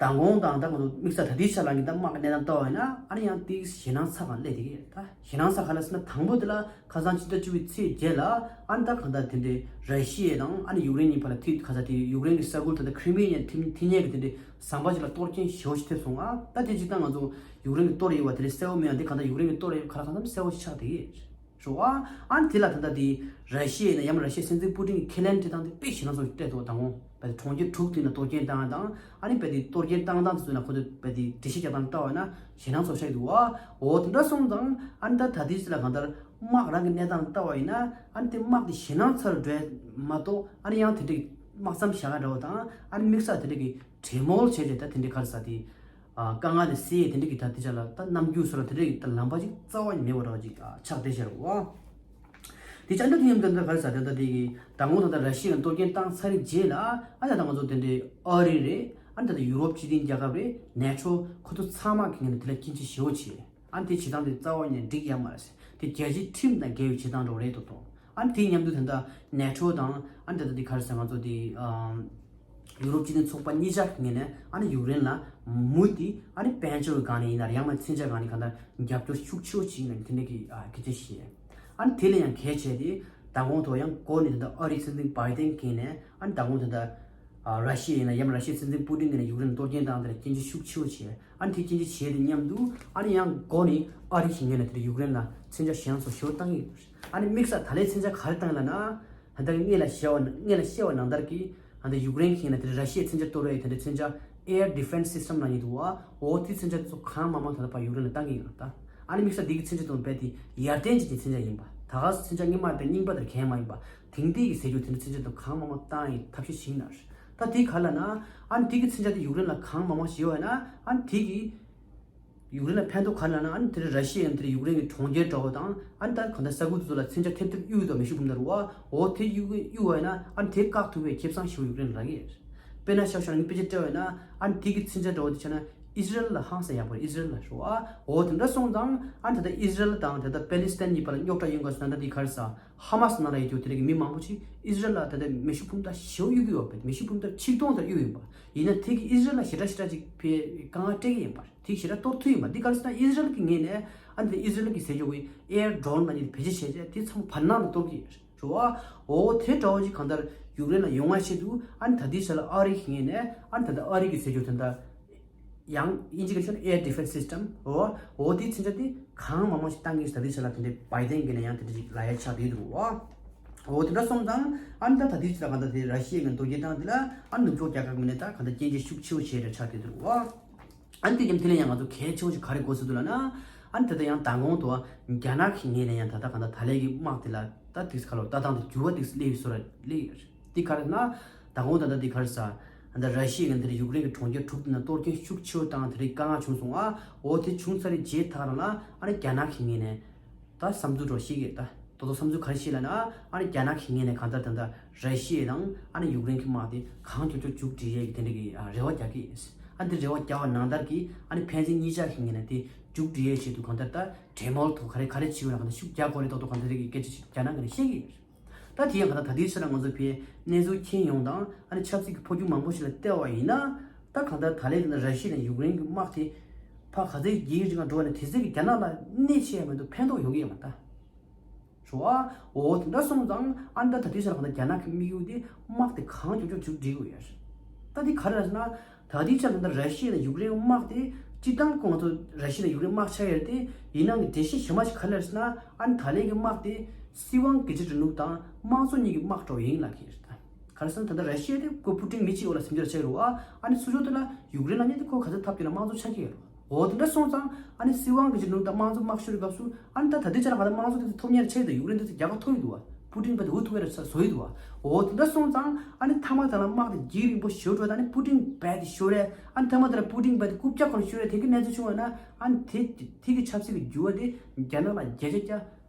དགོང་དང་ད་ང་ཚོ་དམིགས་བསལ་ད་ལྟའི་ཆ་ལ་གི་ད་དམག་གི་གནས་སྟངས་ལྟ་བ་ཡིན་ན་ཨ་ནི་ཡང་དེའི་ཞེད་སྣང་ཚ་གང་སླེབས་བསྡད་ཀྱི་རེད། ད་ཞེད་སྣང་ཚ་ག་ལ་ཟེར་ན་དང་པོ་དེ་ལ་ཁ་སང་ཕྱི་ཟླ་བཅུ་པའི་ཚེས་བརྒྱད་ལ་ཨ་ནི་ད་གང་ལྟར་དེ་འདྲའི་ར་ཤི་ཡ་དང་ཨ་ནི་ཡུཀ་རེན་གཉིས་བར་ལ་ཐིག་ཁ་ས་དེ་ཡུཀ་རེན་གྱི་ས་ཁུལ་ད་ལྟ་ཁི་རི་མི་ཡའི་ཐིག་ཐིག་ཉེ་གི་དེ་འདྲའི་ཟམ་པ་ཅིག་ལ་གཏོར་སྐྱོན་ཞེ་པོ་ཅིག་ཐེབས་སོང་ཨ། ད་དེ་ཅིག་ད་ང་ཚོ་ཡུཀ་རེན་གྱི་གཏོར་ཡོད་པ་དེ་འདྲའི་གསལ་པོ་མེད་ཡང་དེ་གང་ལྟར་ཡུཀ་རེན་གྱི་གཏོར་ཡོད་པ་ག་ལ་གང་འཚམ་གསལ་པོ་ཞིག་ཆགས་བསྡད་ཀྱི་རེད། རེད་བ། ཨ་ནི་དེ་ལ་ད་ལྟ་དེ་ར་ཤི་ཡ་ཡིན་ན་ཡང་ར་ཤི་ཡའི་སྲིད་འཛིན་པུ་ཏིན་གྱི་ཁས་ལེན་དེ་དང་དེ་དཔེ་ཞེད་སྣང་ཚ་པོ་སྤྲད་འདུག་དང་པོ་བས་གྲོང་ཁྱེར་དྲུག་དེ་ན་གཏོར་སྐྱོན་བཏང་དང་ཨ་ནི་བས་དེ་གཏོར་སྐྱོན་བཏང་སྟངས་དེ་ཚོ་ན་ཁོ་ཚོས་བས་དེ་འགྲེལ་བཤད་རྒྱག་སྟངས་ལྟ་བ་ན་ཞེད་སྣང་ཚ་པོ་ཆགས་འདུག་བ། འོ་དེ་འདྲ་སོང་ཙང་ཨ་ནི་ད་ད་ལྟའི་ཆ་ལ་གང་ལྟར་དམག་རང་གི་གནས་སྟངས་ལྟ་བ་ཡིན་ན་ཨ་ནི་དེ་དམག་དེ་ཞེད་སྣང་ཚ་རུ་འགྲོ་མ་གཏོགས་ཨ་ནི་ཡང་དེ་འདྲའི་དམག་མཚམས་བཞག་ཡ་འདྲ་བོ་དང་ཨ་ནི་དམིགས་བསལ་དེ་འདྲའི་གི་གྲོས་མོལ་བྱས་རྗེས་ད་དེ་འདྲའི་ག་རེ་ཟ་དེ། དཀའ་ངལ་དེ་སེལ་ཡས་དེ་འདྲ་གི་ད་དེ་ཆ་ལ་ད་རྣམ་འགྱུར་སོགས་ལ་དེ་འདྲ་གི་ད་ལམ་པ་ཅིག་རྩ་བ་ནས་མེད་པ་འདྲ་བ་ཅིག་ཆགས་བསྡད་ཤག་རེད་བ། དེ་ཆ་འདྲ་དེ་མཉམ་དུ་ད་ག་རེ་ཟ་དེ་ད་དེ་གི་མདང་དགོང་ད་ལྟ་ར་ཤི་ཡའི་གཏོར་སྐྱོན་བཏང་ཚར་རྗེས་ལ་ཨ་ད་ད་ང་ཚོ་དེ་འདྲའི་ཨ་རི་རེད་ཨ་ད་ད་ཡུ་རོབ་སྤྱི་མཐུན་རྒྱལ་ཁབ་རེད་ནེ་ཊོ་ཁོ་ཚོ་ཚང་མ་གི་ངོས་ནས་དེ་ལ་སྐྱོན་བརྗོད་ཞེ་པོ་བྱས། ཨ་ནི་དེ་བྱེད་སྟངས་དེ་རྩ་བ་ནས་འགྲིག་ཡ་མ་རེད་ཟེར། དེ་རྒྱལ་སྤྱིའི་ཁྲིམས་དང་འགལ་བའི་བྱེད་སྟངས་འདྲ་བོ་རེད་འདུག་དང་། ཨ་ནི་དེ་མཉམ་དུ་ད་ལྟ་ནེ་ཊོ་དང་ཨ་ནི་ད་ལྟ་དེ་ག་རེ་ཟེར་ང་ཚོ་དེ་ཨམ་ཡུ་རོབ་སྤྱི་མཐུན་ཚོགས་པ་གཉིས་ཆ་གི་ངོས་ནས་ཨ་ནི་ཡུཀ་རེན་ལ་མུ་མཐུད་ཨ་ནི་དཔལ་འབྱོར་གྱི་སྒང་ནས་ཡིན་ན་རེད་ཡང་ན་མཚོན་ཆ་སྒང་ནས་གང་ལྟར་རྒྱབ་སྐྱོར་ཤུགས་ཆེ་བོ་བྱེད་ཀྱི་ཡིན་ན་དེ་འདྲ་གི་ཨ་སྐད་ཆ་བཤད། ཨ་ནི་དེ་ལས་ཡང་གལ་ཆེ་དེ་མདང་དགོང་ཐོག་ཡང་འགོ་ནས་ད་ལྟ་ཨ་རིའི་སྲིད་འཛིན་བྷའི་ཌེན་གྱི་ངོས་ནས་ཨ་ནི་མདང་དགོང་ད་ལྟ། ཨ་ར་ཤི་ཡ་ཡིན་ན་ཡང་ར་ཤི་ཡའི་སྲིད་འཛིན་པུ་ཏིན་གྱིས་ནི་ཡུཀ་རེན་གཏོར་སྐྱོན་བཏང་དེ་ལ་སྐྱོན་བརྗོད་ཤུགས་ཆེ་བོ་བྱས། ཨ་ནི་དེ་སྐྱོན་བརྗོད་བྱས་དེ་མཉམ་དུ་ཨ་ནི་ཡང་འགོ་ནས་ཨ་རི་གཞུང་ངོས་ནས་དེ་ལ་ཡུཀ་རེན་ལ་མཚོན་ཆ་གཞན་སོགས་ཞེ་པོ་བཏང་གི་ཡོད་རེད། ཨ་ནི་དམིགས་བསལ་ད་ལན་མཚོན་ཆ་ག་རེ་བཏང་ཡོད་ལབ་ན། ད་ལྟ་སྔོན་ལ་བཤད་པ་སྔོན་ལ་བཤད་པ་ནང་ལྟར་གྱི་ད་ལྟ་ཡུཀ་རེན་གཞུང་ངོས་ནས་དེ་ལ་ར་ཤི་ཡའི་མཚོན་ཆ་གཏོར་བའི་དེ་འདྲའི་མཚོན་ཆ་Air Defense System ལབ་ཀྱི་འདུག་བ། འོ་དེ་མཚོན་ཆ་དེ་ཚོ་གང་མང་མང་ད་ལྟ་ཕར་ཡུཀ་རེན་ལ་བཏང་གི་ཡོད་རེད་ད། ཨ་ནི་དམིགས་བསལ་འདི་གི་མཚོན་ཆ་དེ་ཚོ་རྦད་དེ་ཡར་ཐོན་ཅན་གྱི་མཚོན་ཆ་ཡིན་པ། ད་ག་སེ་མཚོན་ཆ་སྔོན་མ་དེ་རྙིང་པ་དང་གང་མ་ཡིན་པ། དེང་དུས་ཀྱི་ཟས་རྒྱུ་དེ་འདྲ་ཚན་ཆེན་དང་གང་མང་མང་བཏང་ཡིན་ཐབས་ཤེས་ཤིག་ན། ད་དེ་ག་ལ་ན། ཨ་ནི་དེ་གི་མཚན་ཆ་དེ་ཡུཀ་རེན་ལ་གང་མང་མང་ཞིག་ཡོད་ན། ཨ་ནི་དེ་གི་ཡུཀ་རེན་ལ་ཕན་ཐོགས་ག་ལ་ན། ཨ་ནི་དེ་རིང་ར་ཤི་ཡ་ཡིན་དེ་རིང་ཡུཀ་རེན་གྱི་གྲོང་ཁྱེར་འདྲ་བོ་དང་། ཨ་ནི་ད་གང་ལྟར་ས་ཁུལ་དེ་ཚོ་ལ་མཚན་ཆ་ཐེབས་ཐེབས་གཡུག་ཡོད་དོ་མེ་ཤུགས་འབུམ་དར་བ། འོ་དེ་གཡུག་གཡུག་བ་ཡིན་ན། ཨ་ནི་དེ་བཀག་ཐུབ་པའི་ཁེ་བཟང་ཞིག་ཡུཀ་རེན་ལ་རག་གི་ཡོད། དཔེར་ན་ཤག་ཤག་ནི་དཔེ་ཆ་སྤྲད་པ་ཡིན་ན། ཨ་ནི་དེ་གི་མཚན་ཆ་འདྲ་བོ་དེ་ཆ་ན་ཨི་ཟི་རལ་ལ་ཧང་སང་ཡག་པོ་རེད། ཨི་ཟི་རལ་ལ་ཧྲོ་ཨ། འོ་དེ་འདྲ་སོང་ཙང་། ཨ་ནི་ད་ལྟ་ཨི་ཟི་རལ་དང་ད་ལྟ་པེ་ལི་སི་ཐན་གཉིས་བར་ལ་རྙོག་དྲ་ཡོང་ག་སོང་ན་ད་འདི་ག་རེ་ཟ། ཧ་མ་སི་ནང་ལ་ཡོད་རྒྱུ་དེ་རིགས་མི་མང་པོ་ཅིག་ཨི་ཟི་རལ་ལ་ད་ལྟ་མེ་ཤུགས་འབུམ་དར་ཞེ་པོ་གཡུག་གི་ཡོད་པས། མེ་ཤུགས་འབུམ་དར་ཆིག་སྟོང་ཙམ་གཡུག་ཡིན་པ། ཡིན་ན་དེ་གིས་ཨི་ཟི་རལ་ལ་ཞེ་དྲག་ཞེ་དྲག་ཅིག་ཕའི་དཀའ་ངལ་སྤྲད་ཀྱི་ཡིན་པ། དེ་ཞེ་དྲག་གཏོར་ཐུབ་ཡིན་པ། འདི་ག་རེ་ཟེར་ན་ཨི་ཟི་རལ་གྱི་ངོས་ནས་ཨ་ནི་ཨི་ཟི་རལ་གྱི་ཟེར་རྒྱུ་བའི་ཨེར་ཌོ་རོན་ལ་ནི་བེད་སྤྱོད་བྱས་རྗེས་དེ་ཚང་མ་བར་སྣང་དུ་གཏོར་གྱི་ཡོད་རེད་བ། འོ་དེ་འདྲ་བོ་ཅིག་གང་ལྟར་ཡུཀ་རེན་ལ་ཡོང་བ་ཆེད་དུ་ཨ་ནི་ད་ལྟའི་ཆ་ལ་ཨ་རི་གི་ངོས་ནས་ཨ་ནི་ད་ལྟ་ཨ་རི་གི་ཟེར་རྒྱུ་དེ་འདྲ། ཡང་དབྱིན་ཇི་གི་ཆ་ན་Air Defense System འོ། འོ་དེའི་མཚོན་ཆ་དེ་གང་མང་མང་ཞིག་བཏང་གི་ད་ལྟའི་ཆ་ལ་དེ་འདྲའི་བྷའི་ཏན་གྱི་ནས་ཡང་དེ་འདྲ་ཞིག་ལབ་ཡ་ཆགས་བསྡད་འདུག་འོ། འོ་དེ་འདྲ་སོང་ཙང་ཨ་ནི་ད་ད་ལྟའི་ཆ་ལ་གང་ལྟར་དེ་ར་ཤི་ཡའི་ངན་རྡོ་རྗེ་བཏང་དེ་ལ་ཨ་ནི་ནུབ་ཕྱོགས་རྒྱལ་ཁབ་ངོས་ནས་ད་གང་ལྟར་སྐྱོན་བརྗོད་ཤུགས་ཆེ་བོ་ཆེ་རེ་ཆགས་བསྡད་འདུག་འོ། ཨ་ནི་དེ་རྒྱབ་དེ་ལ་ཡང་ང་ཚོ་གལ་ཆེ་བོ་ཞིག་ག་རེ་གོ་སྲོལ་འདུག་ལབ་ན། ཨ་ནི་ད་ལྟ་ཡང་མདང་དགོང་དུ་རྒྱ་ནག་གི་ངོས་ནས་ཡང་ད་ལྟ་གང་ལྟར་ད་ལན་གྱི་དམག་དེ་ལ་ད་དེ་ཁ་ལོ་ལྟ་སྟངས་དེ་འགྱུར་བ་དེ་སླེབས་ཡོད་བཟོ་འདྲ་སླེབས་ཡོད་རེད། དེ་ག་རེ་ན། མདང་དགོང་ད་ལྟ་འདི་ག་རེ་ཟ། ད་ལྟ་ར་ཤི་ཡ་ཡིན་དེ་རིང་ཡུཀ་རེན་གྱི་གྲོང་ཁྱེར་དྲུག་དེ་ན་གཏོར་སྐྱོན་ཤུགས་ཆེ་བོ་བཏང་དེ་རིང་དཀའ་ངལ་བྱུང་སོང་ཨ། འོ་དེ་བྱུང་ཚར་རེད་རྗེས་ཐག་རང་ལ་ཨ་ནི་རྒྱ་ནག་གི་ངོས་ནས་ད་བསམ་ཚུལ་འདྲ་བཤད་ཀྱི་ད་དོ་དོ་བསམ་ཚུལ་ག་རེ་བཤད་ལབ་ན་ཨ་ནི་རྒྱ་ནག་གི་ངོས་ནས་གང་ལྟར་ད་ལྟ་ར་ཤི་ཡ་དང་ཨ་ནི་ཡུཀ་རེན་གྱི་དམག་དེ་གང་མགྱོགས་མགྱོགས་མཇུག་སྒྲིལ་ཡས་ཀྱི་དེ་འདྲ་གི་རེ་བ་རྒྱག་གི་ཨ་འདི་རེ་བ་རྒྱག་པ་ནང་ལྟར་གྱི་ཨ་ནི་ཕན་ཚུན་གཉིས་ཆ་གི་ངོས་ནས་དེ་མཇུག་སྒྲིལ་ཡས་ཆེད་དུ་གང་ལྟར་ད་གྲོས་མོལ་ཐོག་ག་རེ་ག་རེ་བྱེད་དགོས་ན་གང་ལྟར་ཤུགས་རྒྱག་དགོས་རེད་ཏོག་ཏོག་གང་ལྟར་དེ་གི་སྐད་ཆ་ཞིག་རྒྱ་ནག་ངོས་ནས་བཤད་ཀྱི་ཡོད། ད་དེ་ཡང་གང་ལྟར་ད་ལྟའི་ཆ་ལ་ང་ཚོ་ཕའི་གནས་ཚུལ་མཁྱེན་ཡོང་དང་ཨ་ནི་ཆབ་སྲིད་ཀྱི་འཕོ་འགྱུར་མང་པོ་ཞིག་ལ་བལྟས་པ་ཡིན་ན། ད་གང་ལྟར་ད་ལན་དེ་ན་ར་ཤི་ཡ་ནས་ཡུཀ་རེན་གྱི་དམག་དེ་ཕར་ག་ཚོད་རྒྱས་ཀྱི་རིང་ལ་འགྲོ་བ་ནས་དེ་ཚོད་ཀྱི་རྒྱ་ནག་ལ་གནོད་བྱེད་ཡ་མེད་དུ་ཕན་ཐོགས་ཡོང་གི་ཡོད་མ་རེད་ད། རེད་བ། འོ་དེ་འདྲ་སོང་ཙང་ཨ་ནི་ད་ད་ལྟའི་ཆ་ལ་གང་ལྟར་རྒྱ་ནག་གི་དམིགས་ཡུལ་དེ་དམག་དེ་གང་མགྱོགས་མགྱོགས་མཇུག་སྒྲིལ་དགོས་ཡོད་རེད། ད་དེ་ག་རེ་རེད་ཟེར་ན། ད་ལྟའི་ཆར་ད་ལྟ་ར་ཤི་ཡ་དང་ཡུཀ་རེན་དམག་དེ་སྤྱིར་བཏང་ཁོང་ཚོ་ར་ཤི་ཡ་དང་ཡུཀ་རེན་དམག་ཆགས་ཡོད་དེ་ཡིན་ནའང་འགྲེལ་བཤད་གཞན་པ་ཞིག་ག་རེ་རེད་ཟེར་ན། ཨ་ནི་ད་ལན་གྱི་དམག་དེ་སྲིད་དབང་སྒེར་གཅོད་རིང་ལུགས་དང་དམངས་གཙོ་གཉིས་ཀྱི་དམག་འདྲ་བོ་ཡིན་ལབ་ཀྱི་རེད། ད་ག་རེ་ཟེར་ན་ད་ལྟ་ར་ཤི་ཡ་དེ་ཁོ་པུ་ཏིན་མི་གཅིག་འོག་ལ་སེམས་ཁྲལ་བྱེད་ཀྱི་རེད་བ། ཨ་ནི་སུ་ཞོག་དེ་ལ་ཡུཀ་རེན་ལ་ཉེ་དེ་ཁོ་ག་ཚོད་ཐབས་བྱས་ན་དམངས་གཙོ་ཆགས་ཀྱི་ཡོད་རེད། འོ་དེ་འདྲ་སོང་ཙང་ཨ་ནི་སྲིད་དབང་སྒེར་གཅོད་རིང་ལུགས་དང་དམངས་གཙོ་དམག་ཤོར་བའི་སྐབས་སུ་ཨ་ནི་ད་ད་ལྟའི་ཆར་ང་ཚོ་དམངས་གཙོ་དེ་ཚོ་ཐོབ་ཉེར་ཆེ་དང་ཡུཀ་རེན་དེ་ཚོ་རྒྱལ་ཁ་ཐོབ་ཡོད་འདུག་བ། པུ་ཏིན་རྦད་དེ་འུ་ཐུག་གི་རེད་ཟེར་བཟོ་ཡི་འདུག་བ། འོ་དེ་འདྲ་སོང་ཙང་ཨ་ནི་མཐའ་མ་དེ་ལ་དམག་དེ་རྒྱུན་རིང་པོ་ཞེ་པོ་འགྲོ། ཨ་ནི་པུ་ཏིན་རྦད་དེ་ཤོར་རེད། ཨ་ནི་མཐའ་མ་དེ་ལ་པུ་ཏིན་རྦད་དེ་རྐུབ་བཀྱག་ཁོ་ན་ཤོར་རེད། དེ་གི་གནས་ཚུལ་བྱུང་བ་ན་ཨ་ནི་དེ་དེ་གི་ཆབ་སྲིད་ཀྱི་འགྱུར་བ་དེ་རྒྱ་ནག་ལ་བརྒྱ་ཆ་བརྒྱ་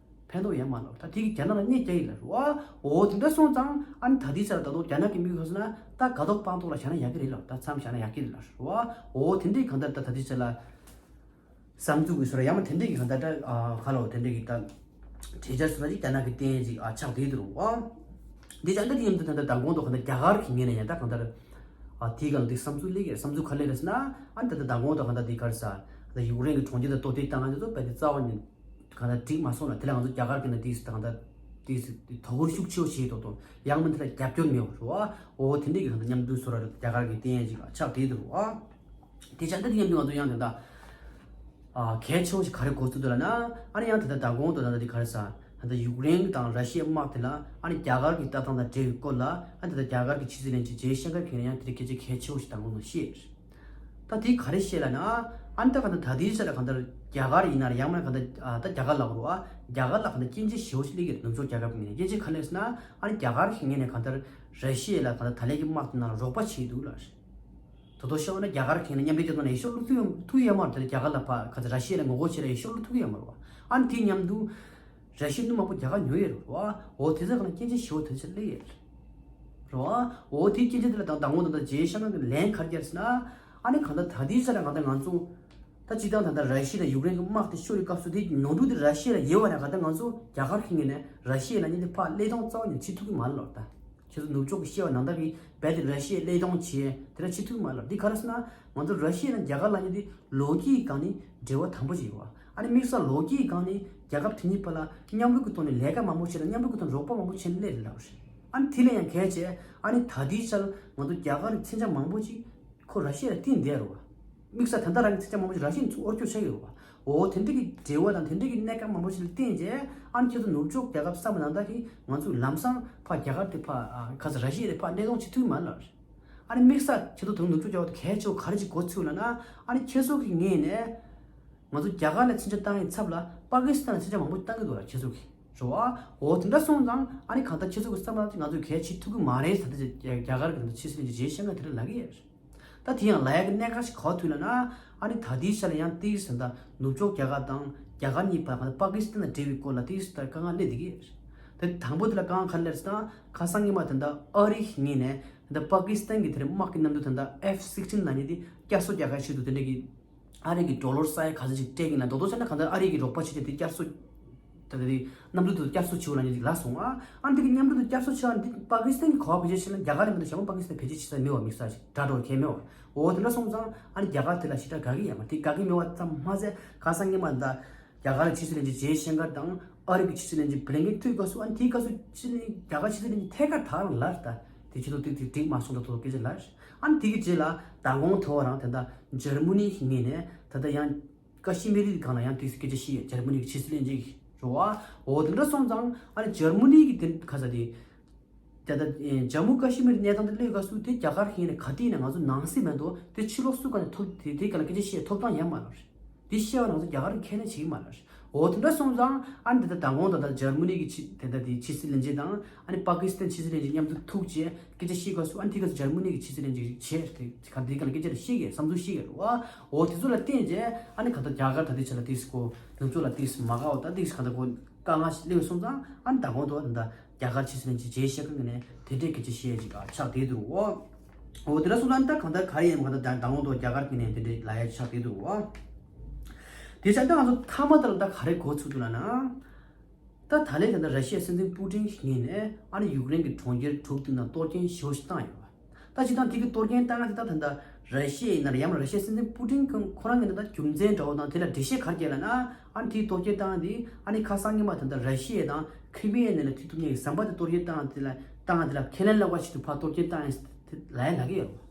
ཕན་ཐོགས་ཡོད་མ་རེད། ད་དེ་གི་རྒྱ་ནག་ལ་གནོད་སྐྱེལ་གྱི་རེད་བ། འོ་དེ་འདྲ་སོང་ཙང་ཨ་ནི་ད་ལྟའི་ཆར་ད་དུང་རྒྱ་ནག་གི་དམིགས་ཡུལ་ཟེར་ན་ད་དགའ་ཐོག་སྤང་ཐོག་ལ་བཞག་ན་ཡག་གི་རེད་ལ། ད་མཚམས་བཞག་ན་ཡག་གི་རེད་ལ་བ། འོ་དེ་འདྲའི་གང་ལྟར་ད་ད་ལྟའི་ཆར་ལ་བསམ་ཚུལ་གྱི་བཟོ་འདྲ་ཡང་མ་དེ་འདྲའི་གི་གང་ལྟར་ད་ཨ་ག་ལ་འོ་དེ་འདྲའི་གི་ད་གྲོས་འཆར་བཟོ་འདྲ་ཅིག་རྒྱ་ནག་གི་བསྟན་ཅིག་ཨ་ཆགས་བསྡད་འདུག་བ། འདི་ཅང་ད་དེ་མཉམ་དུ་ད་ལྟ་མདང་དགོང་དུ་གང་ལྟར་རྒྱ་གར་གྱི་ངོས་ནས་ཡང་ད་གང་ལྟར་ཨ་དེའི་སྒང་ལ་དེ་བསམ་ཚུལ་སླེབས་ཀྱི་རེད། བསམ་ཚུལ་ག་རེ་སླེབས་རེད་ཟེར་ན་ཨ་ནི་ད་ལྟ་མདང་དགོང་དུ་གང་ལྟར་དེ་ག་རེ་ཟེར་ད་ཡུཀ་རེན་གྱི་གྲོང་ཁྱེར་དེ་གཏོར་བཤིག་བཏང་ང་དེ་ཚོ་རྦད་དེ་རྩ་བ་ནས་གང་ལྟར་འགྲིག་མ་སོང་ལ། དེ་ལ་ང་ཚོ་རྒྱ་གར་གྱི་ནང་དེ་ད་གང་ལྟར་དེ་དོ་ཁུར་ཤུགས་ཆེ་བོ་བྱས་ཏོག་ཏོག་ཡང་མིན་དེ་ལ་རྒྱབ་སྐྱོར་མེད་པ་རེད་བ། འོ་དེ་འདྲའི་གི་གང་ལྟར་མཉམ་དུ་བཟོ་འདྲ་རྒྱ་གར་གྱི་བསྟན་ཅིག་ཆགས་བསྡད་འདུག་བ། དེ་ཆ་འདི་མཉམ་དུ་ང་ཚོ་ཡང་དེ་འདྲ་ཨ་གལ་ཆེ་བོ་ཞིག་ག་རེ་གོ་ཚུལ་འདུག་ལབ་ན། ཨ་ནི་ཡང་དེ་ལྟར་མདང་དགོང་དུ་ད་ལྟ་འདི་ག་རེ་ཟེར། ད་ལྟ་ཡུཀ་རེན་དང་ར་ཤི་ཡའི་དམག་དེ་ལ་ཨ་ནི་རྒྱ་གར་གྱི་ལྟ་སྟངས་དང་འབྲེལ་བའི་སྐོར་ལ་ཨ་ནི་ད་ལྟ་རྒྱ་གར་གྱི་ཕྱི་སྲིད་བློན་ཆེན་ཇེ་ཤང་ཀར་གྱིས་ཡང་དེ་རིང་སྐད་ཆ་གལ་ཆེ་བོ་ཞིག་མདང་དགོང་དུ་བཤད། ད་དེ་ག་རེ་བཤད་ལབ་ན། ཨ་ནི་ད་ག་ད་ད་དེའི་ཆ་ལ་གང་ལྟར་རྒྱ་གར་ཡིན་ན་རེད། ཡང་མིན་ན་གང་ལྟར་ཨ་ད་རྒྱ་གར་ལབ་དགོས་རེད་བ། རྒྱ་གར་ལ་གང་ལྟར་སྐྱོན་བརྗོད་ཞེ་བོ་ཞིག་སླེབས་ཀྱི་རེད། ནུབ་ཕྱོགས་རྒྱལ་ཁབ་ཀྱི་ངོས་ནས་སྐྱོན་བརྗོད་ག་རེ་སླེབས་ཟེར་ན། ཨ་ནི་རྒྱ་གར་གྱི་ངོས་ནས་གང་ལྟར་ར་ཤི་ཡ་ལ་གང་ལྟར་ད་ལན་གྱི་དམག་དེ་ནང་ལ་རོགས་པ་བྱས་འདུག་ལབ་རེད། ད་དུང་བཤད་པ་ན་རྒྱ་གར་གྱི་ངོས་ནས་མཉམ་འབྲེལ་རྒྱལ་ཚོགས་ནང་ཡེ་ཤུ་ལུགས་ཐུག་ཡོད་ཐུག་ཡོད་མ་རེད། ད་རྒྱ་གར་ལ་ཕ་ག་ཚོད་ར་ཤི་ཡ་ལ་ངོ་རྒོལ་བྱེད་ལ་ཡེ་ཤུ་ལུགས་ཐུག་ཡོད་མ་རེད་བ། ཨ་ནི་དེ་མཉམ་དུ་ར་ཤི་ཡ་དངུལ་མང་པོ་རྒྱ་གར་ཉོས་ཡོད་རེད་བ། འོ་དེ་ཚོ་གང་ལ་སྐྱོན་བརྗོད་ཞེ་བོ་དེ་ཚོ་སླེབས་ཡོད་རེད་བ། འོ་དེ་སྐྱོན་བརྗོད་དེ་ལ་ད་དང་པོ་ད་ལྟ་ཇེ་ཤང་ཀར་གྱི་ལན་ག་རེ་བརྒྱབ་ཟེར་ན། ཨ་ནི་གང་ལྟར་ད་ལྟའི་ཆ་ལ་གང་ལྟར་ང་ཚོ་ད་སྤྱིར་བཏང་ད་ལྟ་ར་ཤི་ཡ་དང་ཡུཀ་རེན་གྱི་དམག་དེ་ཤོར་བའི་སྐབས་སུ་དེ་ནོར་འཁྲུལ་དེ་ར་ཤི་ཡ་ལ་ཡོད་པ་ན་གང་ལྟར་ང་ཚོ་རྒྱ་གར་གྱི་ངོས་ནས་ར་ཤི་ཡ་ལ་ནི་དེ་ཕར་བློས་གཏོང་རྩ་བ་ནས་བྱེད་ཐུབ་ཀྱི་མ་རེད་ལབ་རེད་ད། ཁྱེད་ཚོ་ནུབ་ཕྱོགས་ཀྱིས་བཤད་པ་ནང་ལྟར་གྱི་རྦད་དེ་ར་ཤི་ཡ་བློས་གཏོང་བྱས་དེ་འདྲ་བྱེད་ཐུབ་ཀྱི་མ་རེད་ལབ། འདི་ག་རེ་ཟེར་ན་ང་ཚོ་ར་ཤི་ཡ་དང་རྒྱ་གར་ལབ་མཁན་དེ་ལོ་རྒྱུས་ཀྱི་སྒང་ནས་འབྲེལ་བ་དམ་པོ་ཅིག་ཡོད་པ། ཨ་ནི་དམིགས་བསལ་ལོ་རྒྱུས་ཀྱི་སྒང་ནས་རྒྱལ་ཁབ་དེ་གཉིས་བར་ལ་མཉམ་རུབ་ཀྱི་ཐོག་ནས་ལས་ཀ་མང་པོ་བྱས་ལ་མཉམ་རུབ་ཀྱི་ཐོག་ནས་རོགས་པ་མང་པོ་བྱས་ནས་སླེབས་རེད་ལབ་རེད། ཨ་ནི་དེ་ལས་ཡང་གལ་ཆེ་ཨ་ནི་ད་ལྟའི་ཆར་ང་ཚོ་རྒྱ་གར་གྱི་མཚོན་ཆ་མང་པོ་ཅིག་ཁོ་ར་ཤི་ཡ་ལ་བརྟེན་བསྡད་རེད་བ། དམིགས་བསལ་ད་ལྟ་རང་གི་མཚོན་ཆ་མང་པོ་ཞིག་ར་ཤི་ཡའི་ཚུར་དབོར་སྐྱོར་བྱེད་ཀྱི་ཡོད་པ། འོ་དེ་འདྲ་གི་འབྲེལ་བ་དང་དེ་འདྲ་གི་གནད་འགག་མང་པོ་ཞིག་ལ་བརྟེན་བྱས་ཨ་ནི་ཁྱེད་ཚོ་ནུབ་ཕྱོགས་རྒྱལ་ཁབ་གསར་པ་ནང་ལྟར་གྱི་ང་ཚོས་ལམ་སང་ཕར་རྒྱ་གར་དེ་ཕར་ཨ་ག་ཚོད་ར་ཤི་ཡ་དེ་ཕར་བློས་གཏོང་བྱེད་ཐུབ་ཀྱི་མ་རེད་ལབ་རེད། ཨ་ནི་དམིགས་བསལ་ཁྱེད་ཚོ་དེ་ནུབ་ཕྱོགས་རྒྱལ་ཁབ་དེ་གལ་ཆེ་བ་ག་རེ་ཅིག་གོ་ཚུལ་ལབ་ན། ཨ་ནི་ཁྱེད་ཚོ་གི་ངོས་ནས་ང་ཚོ་རྒྱ་གར་ལ་མཚོན་ཆ་བཏང་ཡི་ཚབ་ལ་པ་ཀི་སི་ཐན་ལ་མཚོན་ཆ་མང་པོ་བཏང་གི་འདུག་ལ་ཁྱེད་ཚོ་གི་རེད་བ། འོ་དེ་འདྲ་སོང་ཙང་ཨ་ནི་གང་ལྟར་ཁྱེད་ཚོ་གི་བསམ་བློ་ང་ཚོས་གལ་ཆེ་ཐུབ་ཀྱི་མ་རེད་ཟེར་ཏེ་རྒྱ་གར་གྱི་ཕྱི་སྲིད་བློན་ཆེན་ཇེ་ཤང་ཀར་དེ་འདྲ་ལབ་ཀྱི་ཡོད་རེད། ད་དེ་ཡང་ལབ་ཡག་གི་གནད་འགག་ཞིག་ག་པར་ཐུག་ལབ་ན། ཨ་ནི་ད་ལྟའི་ཆ་ལ་ཡང་ཏིས་ཟེར་ད་ནུབ་ཕྱོགས་རྒྱ་གར་དང་རྒྱ་གར་གཉིས་བར་ལ་པ་ཀི་སི་ཐན་དང་འབྲེལ་བའི་སྐོར་ལ་ཏིས་ད་དཀའ་ངལ་སླེབས་བསྡད་ཀྱི་ཡོད་རེད། ད་དང་པོ་དེ་ལ་དཀའ་ངལ་ག་རེ་སླེབས་ཟེར་ན་ཁ་སང་ཉི་མ་དེ་འདྲ་ཨ་རི་གི་ངོས་ནས་ད་པ་ཀི་སི་ཐན་གྱི་དེ་རིང་དམག་གི་གནམ་གྲུ་དེ་འདྲ་ཨེཕ་སིག་ཊིན་ལབ་མཁན་དེ་བསྐྱར་གསོ་རྒྱག་ག་ཆེད་དུ་དེ་འདྲ་གི་ཨ་རི་གི་ཌོ་ལར་ས་ཡ་ག་ཚོད་ཅིག་སྤྲད་ཀྱི་ཡིན་ན། རྡོག་རྡོག་བྱས་ན་གང་ལྟར་ཨ་རི་གི་རོགས་པ་བྱས་ཏེ་དེ་བསྐྱར་གསོ་ད་ལྟ་དེ་གནམ་གྲུ་དེ་བསྐྱར་གསོ་བྱེད་འོང་ལབ་མཁན་ཅིག་ལབ་སོང་ཨ། ཨ་ནི་དེ་གི་གནམ་གྲུ་དེ་བསྐྱར་གསོ་བྱེད་ཡག་འདི་པ་ཀི་སི་ཐན་གྱིས་ག་པར་བེད་སྤྱོད་བྱས་ན་རྒྱ་གར་ལས་མི་འདུག་ཞྭ་མོ་པ་ཀི་སི་ཐན་བེད་སྤྱོད་བྱེད་ས་མེད་པ། དམིགས་བསལ་ཞིག་དྲ་གྲོགས་གལ་མེད་པ། འོ་དེ་འདྲ་སོང་ཙང་ཨ་ནི་རྒྱ་གར་དེ་ལ་ཞེ་དྲག་དགའ་གི་ཡོད་མ་རེད། དེ་དགའ་གི་མེད་པ་ཙམ་མ་ཟད་ཁ་སང་ཉི་མ་ད་རྒྱ་གར་གྱི་ཕྱི་སྲིད་བློན་ཆེན་ཇེ་ཤང་ཀར་དང་ཨ་རི་གི་ཕྱི་སྲིད་བློན་ཆེན་བྷི་ལིན་ཀེན་ཐུག་སྐབས་སུ་ཨ་ནི་དེའི་སྐབས་སུ་ཕྱི་སྲིད་རྒྱ་གར་ཕྱི་སྲིད་བློན་ཆེན་ཐད་ཀར་ད་ལབ་རེད། ད་དེ་ཁྱེད་ཚོ་དེ་དེ་འགྲིག་མ་སོང་ད་དོ་སྐད་ཆ་ལབ་རེད། ཨ་ནི་དེ་གི་རྗེས་ལ་མདང་དགོང་དེ་བ་རང་དེ་འདྲ་འཇར་མ་ནི་གི་ངོས་ནས་ད་ལྟ་ཡང་ཀ་ཤི་མིར་གྱི་སྒང་ལ་ཡང་དེ་སྐད་ཆ་བཤད་ཡོད། འཇར་མ་ནི་གི་ཕྱི་སྲིད་བློན་ཆེན་གྱིས་རེད་བ། འོ་དེ་འདྲ་སོང་ཙང་ཨ་ནི་འཇར་མ་ནི་གི་དེ་ག་ས་དེ་ད་ལྟ་ཇམ་མུ་ཀ་ཤི་མིར་གནས་སྟངས་དེ་སླེབས་སྐབས་སུ་དེ་རྒྱ་གར་གྱི་ངོས་ནས་ག་དུས་ནས་ང་ཚོ་ནང་སྲིད་མ་གཏོགས་དེ་ཕྱི་ལོགས་སུ་ག་ནས་ཐོབ་དེ་དེ་ག་ལ་སྐད་ཆ་བཤད་ཐོབ་ཐང་ཡོད་མ་རེད། དེ་བཤད་པ་ང་ཚོ་རྒྱ་གར་གྱིས་ཁས་ལེན་བྱེད་ཀྱི་མ་རེད། འོ་དེ་འདྲ་སོང་ཙང་ཨ་ནི་དེ་ལྟར་མདང་དགོང་ད་ལྟ་འཇར་མ་ནི་གི་ཕྱི་དེ་ལྟར་དེ་ཕྱི་སྲིད་བློན་ཆེན་དང་ཨ་ནི་པ་ཀི་སི་ཐན་ཕྱི་སྲིད་བློན་ཆེན་མཉམ་དུ་ཐུག་བྱས་སྐད་ཆ་བཤད་སྐབས་སུ་ཨ་ནི་དེ་ག་ཚོད་འཇར་མ་ནི་གི་ཕྱི་སྲིད་བློན་ཆེན་གྱིས་བྱས་དེ་ག་དེ་ག་ལ་སྐད་ཆ་ལ་བཤད་ཀྱི་བསམ་ཚུལ་བཤད་ཀྱི་རེད་བ། འོ་དེ་ཚོ་ལ་བརྟེན་བྱས་ཨ་ནི་ག་ད་རྒྱ་གར་ད་དེ་ཆ་ལ་དེ་སྐོར་ནུབ་ཕྱོགས་ལ་དེ་མ་དགའ་བ་ད་དེ་ག་ད་གོ་དཀའ་ངལ་ཞིག་སླེབས་སོང་ཙང་ཨ་ནི་མདང་དགོང་དུ་ད་ལྟ་རྒྱ་གར་ཕྱི་སྲིད་བློན་ཆེན་ཇེ་ཤང་ཀར་གྱི་ངོས་ནས་དེ་འདྲའི་སྐད་ཆ་བཤད་ཡ་ཅིག་ཆགས་བསྡད་འདུག་འོ་དེ་འདྲ་སོང་ཙང་ད་གང་ལྟར་ག་རེ་ཡིན་གང་ལྟར་མདང་དགོང་དུ་རྒྱ་གར་གྱི་ངོས་ནས་དེ་འདྲའི་ལབ་ཡ་ཆགས་བསྡད་འདུག་འོ་དེ་ཆ་ད་ང་ཚོ་མཐའ་མ་ལྟར་ད་ག་རེ་གོ་ཚུལ་འདུག་ལབ་ན། ད་ད་ལན་ད་ལྟ་ར་ཤི་ཡའི་སྲིད་འཛིན་པུ་ཏིན་གྱི་ངོས་ནས་ཨ་ནི་ཡུཀ་རེན་གྱི་གྲོང་ཁྱེར་དྲུག་དེ་ནང་གཏོར་སྐྱོན་ཞེ་པོ་ཞིག་བཏང་ཡོད་པ། ད་སྤྱིར་བཏང་དེ་གི་གཏོར་སྐྱོན་བཏང་ཡག་དེ་ད་ད་ར་ཤི་ཡ་ཡིན་ན་རེད། ཡང་ན་ར་ཤི་ཡའི་སྲིད་འཛིན་པུ་ཏིན་ཁོ་རང་གི་ནང་ད་རྒྱུ་མཚན་འདྲ་བོ་དང་དེ་ལ་འགྲེལ་བཤད་ག་རེ་བརྒྱབ་ལབ་ན། ཨ་ནི་དེའི་གཏོར་སྐྱོན་བཏང་དེ་ཨ་ནི་ཁ་སང་ཉི་མ་ད་ད་ར་ཤི་ཡ་དང་ཁི་རི་མི་ཡའི་ནང་ལ་མཐུད་ཐུབ་མཁན་གྱི་ཟམ་པ་དེ་གཏོར་སྐྱོན་བཏང་དེ་ལ་བཏང་དེ་ལ་ཁས་ལེན་ལབ་པ་ཞིག་ཏུ་ཕར་གཏོར་སྐྱོན་བཏང་ཡིན་དེ་ལབ་ཡ་ལབ་ཀྱི་ཡོད་རེད།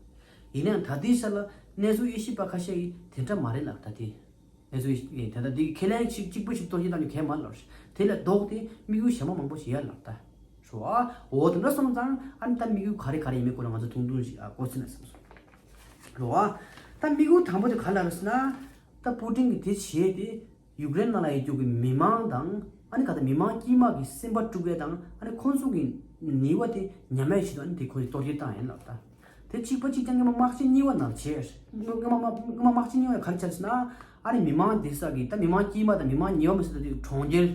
ཡིན་ནའང་ད་ལྟའི་ཆ་ལ་གནས་ཚུལ་དབྱེ་ཞིབ་པ་ཁ་ཤས་ཀྱིས་དེ་འདྲ་མ་རེད་ལབ་ད་དེ། ང་ཚོས་ད་ལྟ་འདི་ཁས་ལེན་གཅིག་གཅིག་པུ་ཞིག་གཏོར་སྐྱོན་བཏང་རྒྱུ་གལ་མ་རེད་ལབ་རེད། དེ་ལས་ལྡོག་སྟེ་དམིགས་ཡུལ་གཞན་པ་མང་པོ་ཞིག་ཡོད་ལབ་ད། ཞུ་བ། འོ་དེ་འདྲ་སོང་ཙང་ཨ་ནི་ད་དམིགས་ཡུལ་ག་རེ་ག་རེ་ཡིན་མིན་སྐོར་ལ་ང་ཚོ་ཐུང་ཐུང་ཞིག་ཨ་སྐོར་ཟིན་ན་བསམ་སོང་། ཞུ་བ། ད་དམིགས་ཡུལ་དང་པོ་དེ་ག་རེ་ལབ་རེད་ཟེར་ན། ད་པུ་ཏིན་གྱིས་དེ་བྱས་ཏེ་ཡུཀ་རེན་ནང་ལ་ཡོད་རྒྱུ་གི་མི་མང་དང་ ཨ་ནི་ག་ད་མི་མང་དཀྱུས་མ་གི་སེམས་པ་དཀྲུག་ཡས་དང་ཨ་ནི་ཁོང་ཚོ་གི་ནུས་པ་དེ་ཉམས་ཡས་ཆེད་དུ་ཨ་ནི་དེ་ཁོང་ཚོས་གཏོར་སྐྱོན་བཏང་ཡིན་ལབ་ད། དེ་གཅིག་པ་གཅིག་རྐྱང་སྔོན་མ་དམག་ཆེན་གཉིས་པ་ནང་བྱས། སྔོན་མ་སྔོན་མ་དམག་ཆེན་གཉིས་པ་ག་རེ་བྱས་ཟེར་ན། ཨ་ནི་མི་མང་སྡོད་ས་གི་ད་མི་མང་དཀྱུས་མ་དང་མི་མང་ཉེ་བ་མི་སྲིད་ད་དེ་གྲོང་ཁྱེར།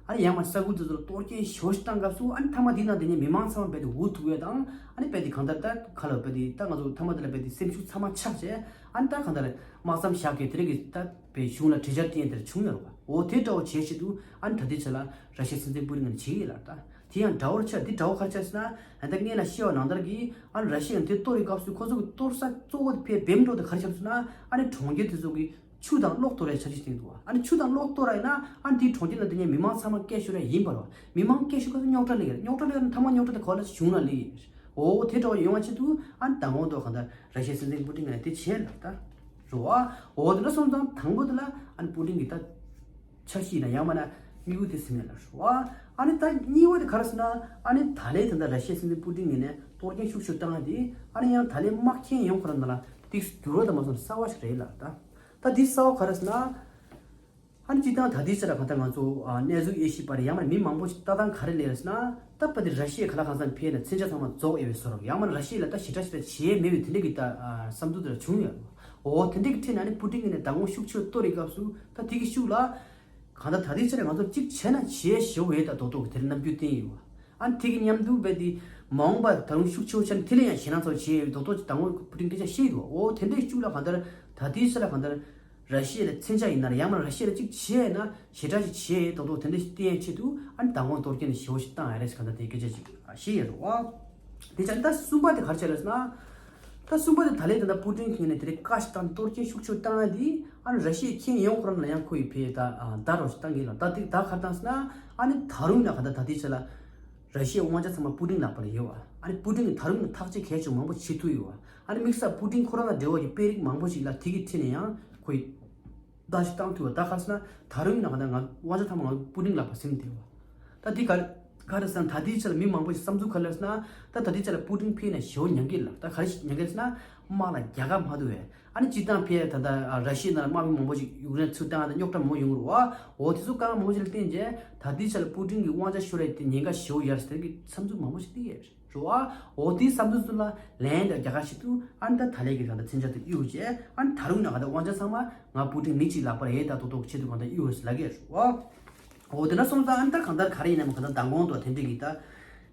ཨ་ནི་ཡང་མ་ས་ཁུལ་དེ་ཚོ་ལ་གཏོར་སྐྱོན་ཞེ་པོ་ཞིག་བཏང་སྐབས་སུ་ཨ་ནི་མཐའ་མ་དེའི་ནང་དེ་ནས་མི་མང་ཚང་མ་རྦད་དེ་འུ་ཐུག་ཡས་དང་ཨ་ནི་རྦད་དེ་གང་ལྟར་ད་ག་ལ་རྦད་དེ་ད་ང་ཚོ་མཐའ་མ་དེ་ལ་རྦད་དེ་སེམས་ཤུགས་ཚང་མ་ཆག་བྱས་ཨ་ནི་ད་གང་ལྟར་དམག་མཚམས་བཞག་གི་དེ་རིང་གི་ད་པའི་གཞུང་ལ་གྲོས་འཆར་བཏིང་དེར་བྱུང་ཡོད་རེད་བ། འོ་དེ་འདྲ་བོ་བྱེད་ཆེད་དུ་ཨ་ནི་ད་ལྟའི་ཆ་ལ་ར་ཤི་ཡའི་སྲིད་འཛིན་པུ་ཏིན་ནས་བྱེད་ཀྱི་ཡོད་ལ་ད། དེ་ཡང་འདྲ་བོར་ཆགས་འདི་འདྲ་བོ་ག་རེ་ཆགས་ཟེར་ན། ཨ་ད་སྔོན་ལ་བཤད་པ་ནང་ལྟར་གྱི་ཨ་ནི་ར་ཤི་ཡ་དེ་གཏོར་བའི་སྐབས་སུ་ཁོ་ཚོ་གི་གཏོར་ས་གཙོ་བོ་དེ་བེམ་འགྲོ་དེ་ག་རེ་ཆགས་ཟེར་ན། ཨ་ནི་གྲོང་ཁྱེར་དེ་ཚོ་གི་ཆུ་དང་གློག་གཏོར་བའི་འཆར་གཞི་བཏིང་འདུག་ཨ་ནི་ཆུ་དང་གློག་གཏོར་བ་ཡིན་ན་ཨ་ནི་དེའི་གྲོང་ཁྱེར་ནང་དེ་ཉིད་མི་མང་ཚང་མ་སྐད་ཤོར་ཡ་ཡིན་པ་རེད་བ། མི་མང་སྐད་ཤོར་སྐབས་སུ་རྙོག་དྲ་སླེབས་ཀྱི་རེད། རྙོག་དྲ་སླེབས་ན་མཐའ་མ་རྙོག་དྲ་དེ་ག་ལ་གཞུང་ལ་སླེབས་ཀྱི་རེད། འོ་དེ་འདྲ་བ་ཡོང་བ་ཆེད་དུ་ཨ་ནི་མདང་དགོང་ཐོག་གང་ལྟར་ར་ཤི་ཡའི་སྲིད་འཛིན་པུ་ཏིན་གྱིས་དེ་བྱས་ལ་ད། རེད་བ། འོ་དེ་འདྲ་སོང་ཙང་དང་པོ་དེ་ལ་ཨ་ནི་པུ་ཏིན་གྱིས་ད། འཆར་གཞི་ཡིན་ན་ཡང་མིན་ན་དམིགས་ཡུལ་དེ་ཟིན་ཡོད་ལ་རེད་བ། ཨ་ནི་ད་གཉིས་པ་དེ་ག་རེ་ཟེར་ན། ཨ་ནི་ད་ལན་ད་ལྟ་ར་ཤི་ཡའི་སྲིད་འཛིན་པུ་ཏིན་ངོས་ནས་གཏོར་སྐྱོན་ཤུགས་ཆེ་བཏང་ཡ་དེ་ཨ་ནི་ཡང་ད་ལན་དམག་ཆེན་ཡོང་ཁོ་རང་ད་ལ་དེ་འགྱུར་བ་དང་མ་སོང་གསར་བ་ཞིག་རེད་ལ་ད། ད་དེ་གསར་བ་ག་རེ་ཟེར་ན། ཨ་ནི་སྤྱིར་བཏང་ད་ལྟའི་ཆ་ལ་གང་ལྟར་ང་ཚོ་ཨ་གནས་ཚུལ་དབྱེ་ཞིབ་པ་རེད་ཡང་མིན་ན་མི་མང་པོ་ཞིག་ལྟ་སྟངས་ག་རེ་སླེབས་རེད་ཟེར་ན། ད་པ་དེ་ར་ཤི་ཡའི་ཁ་ལག་ཁང་ཚང་ཕེབས་ནས་མཚོན་ཆ་ཚང་མ་རྫོགས་ཡོད་པའི་བཟོ་འདྲ་ཡང་མིན་ན་ར་ཤི་ཡ་ལ་ད་ཞེ་དྲག་ཞེ་དྲག་བྱེད་ཡས་མེད་པའི་དེ་འདྲ་གི་ད་ཨ་བསམ་ཚུལ་དེ་འདྲ་བྱུང་ཡོད། འོ་དེ་འདྲ་གི་ཁྲིད་ནས་ཨ་ནི་པུ་ཏིན་གྱིས་ནས་མདང་དགོང་ཤུགས་ཆེ་གཏོར་བའི་སྐབས་སུ་ད་དེ་གི་ཤུགས་ལ། གང་ལྟར་ད་ལྟའི་ཆ་ལ་ང་ཚོ་གཅིག་བྱས་ན་བྱེད་ཡས་ཞེ་པོ་ཡོད་ད་རྡོག་རྡོག་གི་དེར་རྣམ་འགྱུར་བསྟན་ཡོད་པ། ཨ་ནི་དེ་གི་མཉམ་དུ་རྦད་དེ་མ་འོངས་པ་ད་རུང་ཤུགས་ཆེ་བོ་ཆགས་ན་དེ་ལས་ཡང་ཞེད་སྣང་ཚ་བོ་བྱེད་ཡས་ཡོད་རྡོག་རྡོག་ཅིག་མདང་དགོང་པུ་ཏིན་སྐད་ཆ་བཤད་ཡོད་འོ་དེ་འདྲའི་ཤུགས་ལ་གང་ལྟར་ད་ལྟའི་ཆ་ལ་གང་ལྟར། ར་ཤི་ཡ་ལ་མཚོན་ཆ་ཡིན་ན་ར་ཡང་མིན་ན་ར་ཤི་ཡ་ལ་གཅིག་བྱས་ན་ཞེ་དྲག་ཅིག་བྱས་རྡོག་རྡོག་དེ་འདྲ་ཞིག་བསྟན་ཡས་ཆེད་དུ་ཨ་ནི་མདང་དགོང་གཏོར་སྐྱོན་ཞེ་པོ་ཞིག་བཏང་ཡ་རེད་ཟེར་གང་ལྟར་དེའི་སྐད་ཆ་ཅིག་བཤད་ཡོད་རེད་བ། དེ་ཆ་ད་གསུམ་པ་དེ་ག་རེ་བྱས་རེད་ཟེར་ན། ད་གསུམ་པ་དེ་ད་ལན་ད་ལྟ་པུ་ཏིན་གྱིས་ནས་དེ་རིང་བཀའ་ཞིག་བཏང་གཏོར་སྐྱོན་ཤུགས་ཆེ་བཏང་ཡ་དེ་ཨ་ནི་ར་ཤི་ཡའི་མཁྱེན་ཡོང་ཁོ་རང་ལ་ཡང་ཁོ་ཡི་ཕེ་ད་བརྡ་རོགས་ཞིག་བཏང་གི་ལ་ད་དེ་ད་ག་རེ་བཏང་ཟེར་ན། ཨ་ནི་ད་རུང་ཡིན་ན་གང་ལྟར་ད་ལྟའི་ཆ་ལ། ར་ཤི་ཡའི་དབང་ཆ་ཚང་མ་པུ་ཏིན་ལག་པ་ལ་ཡོད་བ། ཨ་ནི་པུ་ཏིན་གྱིས་ད་རུང་ཐག་གཅོད་གལ་ཆེན་མང་པོ་བྱེད་ཐུབ་ཡོད་བ། ཨ་ནི་དམིགས་བསལ་པུ་ཏིན་ཁོ་རང་དང་འབྲེལ་བ་ཡོད་པའི་དཔོན་རིགས་མང་པོ་ཞིག་ལ་དེ་གི་ཁྲིད་ནས་ཡང་ཁོས་བརྡ་ཞིག་བཏང་ཐུབ་བ། ད་ག་རེ་ཟེར་ན་ད་རུང་ཡིན་ན་གང་ལྟར་ང་དབང་ཆ་ཚང་མ་ང་པུ་ཏིན་ལག་པ་ཟིན་བསྡད་བ། ད་དེ་ག་ག་རེ་ཟེར་ན་ད་ལྟའི་ཆ་ལ་མི་མང་པོ་ཞིག་བསམ་ཚུལ་ག་རེ་ཟེར་ན། ད་ད་ལྟའི་ཆ་ལ་པུ་ཏིན་ཕེབས་ནས་ཞེ་པོ་མྱང་གི་ལ་ད་ག་རེ་མྱང་གི་ཟེར་ན། དམག་ལ་རྒྱལ་ཁ་མ་ཐོབ་བས། ཨ་ནི་སྤྱིར་བཏང་ཕལ་ད་ལྟ་ར་ཤི་ཡའི་ནང་ལ་དམག་མི་མང་པོ་ཞིག་ཡུཀ་རེན་ཚུར་བཏང་ཡ་དང་རྙོག་དྲ་མང་པོ་ཡོང་གི་རེད་བ། འོ་དེ་ཚོ་དཀའ་ངལ་མང་པོ་ཞིག་ལ་བརྟེན་རྗེས་ད་ལྟའི་ཆ་ལ་པུ་ཏིན་གྱི་དབང་ཆ་ཤོར་ཡ་དེ་ཉེན་ཁ་ཞེ་པོ་ཡོད་རེད་ཟེར་གྱི་བསམ་ཚུལ་མང་པོ་ཞིག་བཏིང་ཡོད་རེད་བ། འོ་དེའི་བསམ་ཚུལ་ཚོ་ལ་ལན་དང་རྒྱལ་ཁ་ཞིག་ཏུ་ཨ་ནི་ད་ད་ལན་གྱི་ད་ལྟ་མཚོན་ཆ་དེ་གཡུག་རྗེས་ཨ་ནི་ད་རུང་ན་ག་ད་དབང་ཆ་ཚང་མ་ང་པུ་ཏིན་མི་གཅིག་ལག་པར་ཡོད་ད་རྡོག་རྡོག་ཆེད་དུ་གང་ལྟར་གཡུག་རེད་ཟེར་ལབ་ཀྱི་ཡོད་རེད་བ། འོ་དེ་འདྲ་སོང་ཙང་ཨ་ནི་ད་གང་ལྟར་ག་རེ་ཡིན་ནའང་གང་ལྟར་མདང་དགོང་དུ་དེ་འདྲ་གི་ད་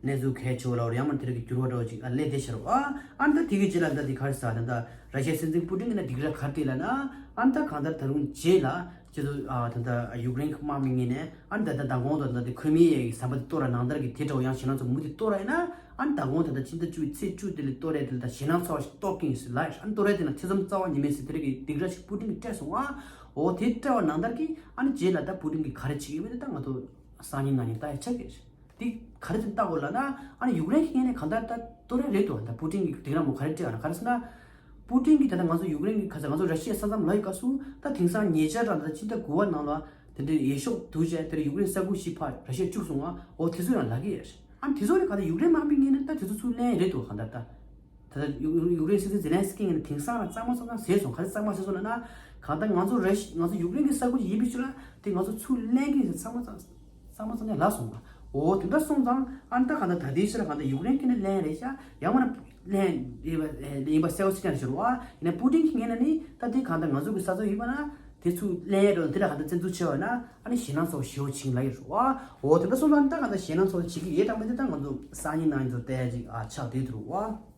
གནས་ཚུལ་གལ་ཆེ་བ་ལ་ཡང་མིན་དེ་རིང་གི་འགྱུར་བ་འདྲ་བ་ཅིག་ཨ་སླེབས་བསྡད་ཤག་རེད་བ། ཨ་ནི་ད་དེ་གི་རྗེས་ལ་ད་དེ་ག་རེ་ཟེར་ད་ད་ར་ཤི་ཡའི་སྲིད་འཛིན་པུ་ཏིན་གྱིས་ན་སྡིགས་ར་ག་རེ་སྤྲད་ལབ་ན། ཨ་ནི་ད་གང་ལྟར་ད་རུང་རྗེས་ལ་སྤྱི་ཚོགས་ཨ་ད་ད་ཡུཀ་རེན་གྱི་དམག་མི་ངོས་ནས་ཨ་ནི་ད་ད་མདང་དགོང་དུ་ད་དེ་ཁི་རི་མི་ཡའི་ཟམ་པ་དེ་གཏོར་བ་ནང་ལྟར་གྱི་དེ་འདྲ་བོ་ཡང་ཞེད་སྣང་ཚ་མུ་མཐུད་གཏོར་བ་ཡིན་ན། ཨ་ནི་མདང་དགོང་ད་ད་ཕྱི་ཟླ་བཅུ་པའི་ཚེས་བཅུ་དེ་ལ་གཏོར་ཡ་དེ་ལ་ད་ཞེད་སྣང་ཚ་བ་ཞིག་གཏོར་གྱི་ཡིན་ཟེར་ལབ་ཡོད། ཨ་ནི་གཏོར་ཡ་དེ་ན་ཐེ་ཚོམ་རྩ་བ་ཉིད་མེད་ཟེར་དེ་རིང་གི་སྡིགས་ར་ཞིག་པུ་ཏིན་གྱིས་སྤྲད་སོང་ཨ། འོ་དེ་སྤྲད་པ་ནང་ལྟར་གྱི་ཨ་ནི་རྗེས་ལ་ད་པུ་ཏིན་གྱིས་ག་རེ་བྱེད་ཀྱི་ཡོད་མེད་དེ་ད་ང་ཚོ་སང་ཉིན་གནངས་ཉིན་ལྟ་ཡ་ཆགས་ཀྱི་རེད། དེ་ག་རེ་ཅིག་ལྟ་དགོས་ལབ་ན། ཨ་ནི་ཡུཀ་རེན་གྱི་ངོས་ནས་གང་ལྟར་ད་གཏོར་ཡ་རེད་འདུག་ད་པུ་ཏིན་གྱིས་དེང་རང་མོ་ག་རེ་སྤྲད་ཨ་ན་ག་རེ་ཟེར་ན། པུ་ཏིན་གྱིས་ད་ལྟ་ང་ཚོ་ཡུཀ་རེན་གྱི་ཁ་ས་ང་ཚོ་ར་ཤི་ཡའི་ས་མཚམས་ལ་ཡི་སྐབས་སུ་ད་དེང་སང་ཉེ་ཆར་རང་ད་ཕྱི་ཟླ་དགུ་པ་ནང་ལ་དེ་འདྲའི་འོས་ཤོག་བསྡུ་བྱས་དེར་ཡུཀ་རེན་ས་ཁུལ་བཞི་ཕར་ར་ཤི་ཡས་བཅུག་སོང་ང་། འོ་དེ་ཚོ་ཡང་ལབ་ཀྱི་ཡོད་རེད། ཨ་ནི་དེ་ཚོ་ནི་ག་ད་ཡུཀ་རེན་དམག་མི་ངོས་ནས་ད་དེ་ཚོ་ཚུར་ལེན་རེད་འདུག་གང་ལྟར་ད། ད་ལྟ་ཡུ་ཡུ་ཡུཀ་རེན་སྲིད་འཛིན་ཛེ་ལན་སི་ཀི་ངོས་ནས་དེང་སང་རང་གཙང་མ་གཙང་གཙང་ཟེར་སོང་། ག་རེ་གཙང་མ་ཟེར་སོང་ལབ་ན། གང་ལྟར་ང་ཚོ་ར་ཤི་ང་ཚོ་ཡུཀ་རེན་གྱི་ས་ཁུལ་ཡིན་པའི་ཕྱིར་ལ་དེ་ང་ཚོ་ཚུར་ལེན་གྱི་ཡིན་ཟེར་གཙང་མ་གཙང་གཙང་མ་གཙང་ལབ་སོང་ང་། འོ་དེ་འདྲ་སོང་ཙང་ཨ་ནི་ད་གང་ལྟར་ད་ལྟའི་ཕྱིར་ལ་གང་ལྟར་ཡུཀ་རེན་གྱིས་ནི་ལེན་རེད་ཤག་ཡང་མིན་ན་ལེན་ཡིན་པ་ཡིན་པ་གསལ་པོ་ཞིག་ཀྱང་ཞུ་རོགས་ཨ། ཡིན་ན་པུ་ཏིན་གྱི་ངོས་ནས་ནི་ད་དེ་གང་ལྟར་ང་ཚོ་གི་ས་ཚོ་ཡིན་པ་ན་དེ་ཚུར་ལེན་རོགས་དེ་ལ་གང་ལྟར་བཙན་འཛུལ་བྱས་པ་ན་ཨ་ནི་ཞེད་སྣང་ཚ་བོ་ཞེ་པོ་ཕྱིན་ལ་ཡོད་རོགས་ཨ། འོ་དེ་འདྲ་སོང་ཙང་ད་གང་ལྟར་ཞེད་སྣང་ཚ་བོ་བྱེད་ཀྱི་ཡོད་དམ་མེད་དེ་ད་ང་ཚོ་སང་ཉིན་གནངས་ཉིན་ཚོ་བལྟ་ཡ་ཅིག་ཨ་ཆགས་བསྡད་འདུག་རོགས་ཨ།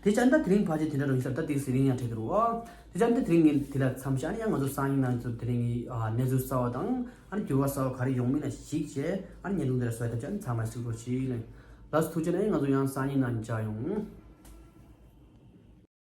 དེ་ཅང་ད་དེ་རིང་ཕལ་ཆེར་དེ་འདྲ་རང་ཤར་ད་དེ་ཟེར་རིང་ཡང་བྲིས་འདུག་རོགས། དེ་ཅང་ད་དེ་རིང་ངས་དེ་ལ་མཚམས་བཞག་ཨ་ནི་ཡང་ང་ཚོ་སང་ཉིན་གནངས་ཉིན་ཚོ་དེ་རིང་གི་ཨ་གནས་ཚུལ་གསར་བ་དང་ཨ་ནི་འགྱུར་བ་གསར་བ་ག་རེ་ཡོང་མིན་ལ་གཞིགས་བྱས་ཨ་ནི་བརྙན་ཐུང་འདི་ལ་བཟོ་ཡ་ཐབས་ཅག་ཨ་ནི་ཚང་མ་གཟིགས་རོགས་བྱེད་ལེ། ལགས་སོ་ཐུགས་རྗེ་གནང་། ང་ཚོ་ཡང་སང་ཉིན་གནངས་ཉིན་མཇལ་ཡོང་།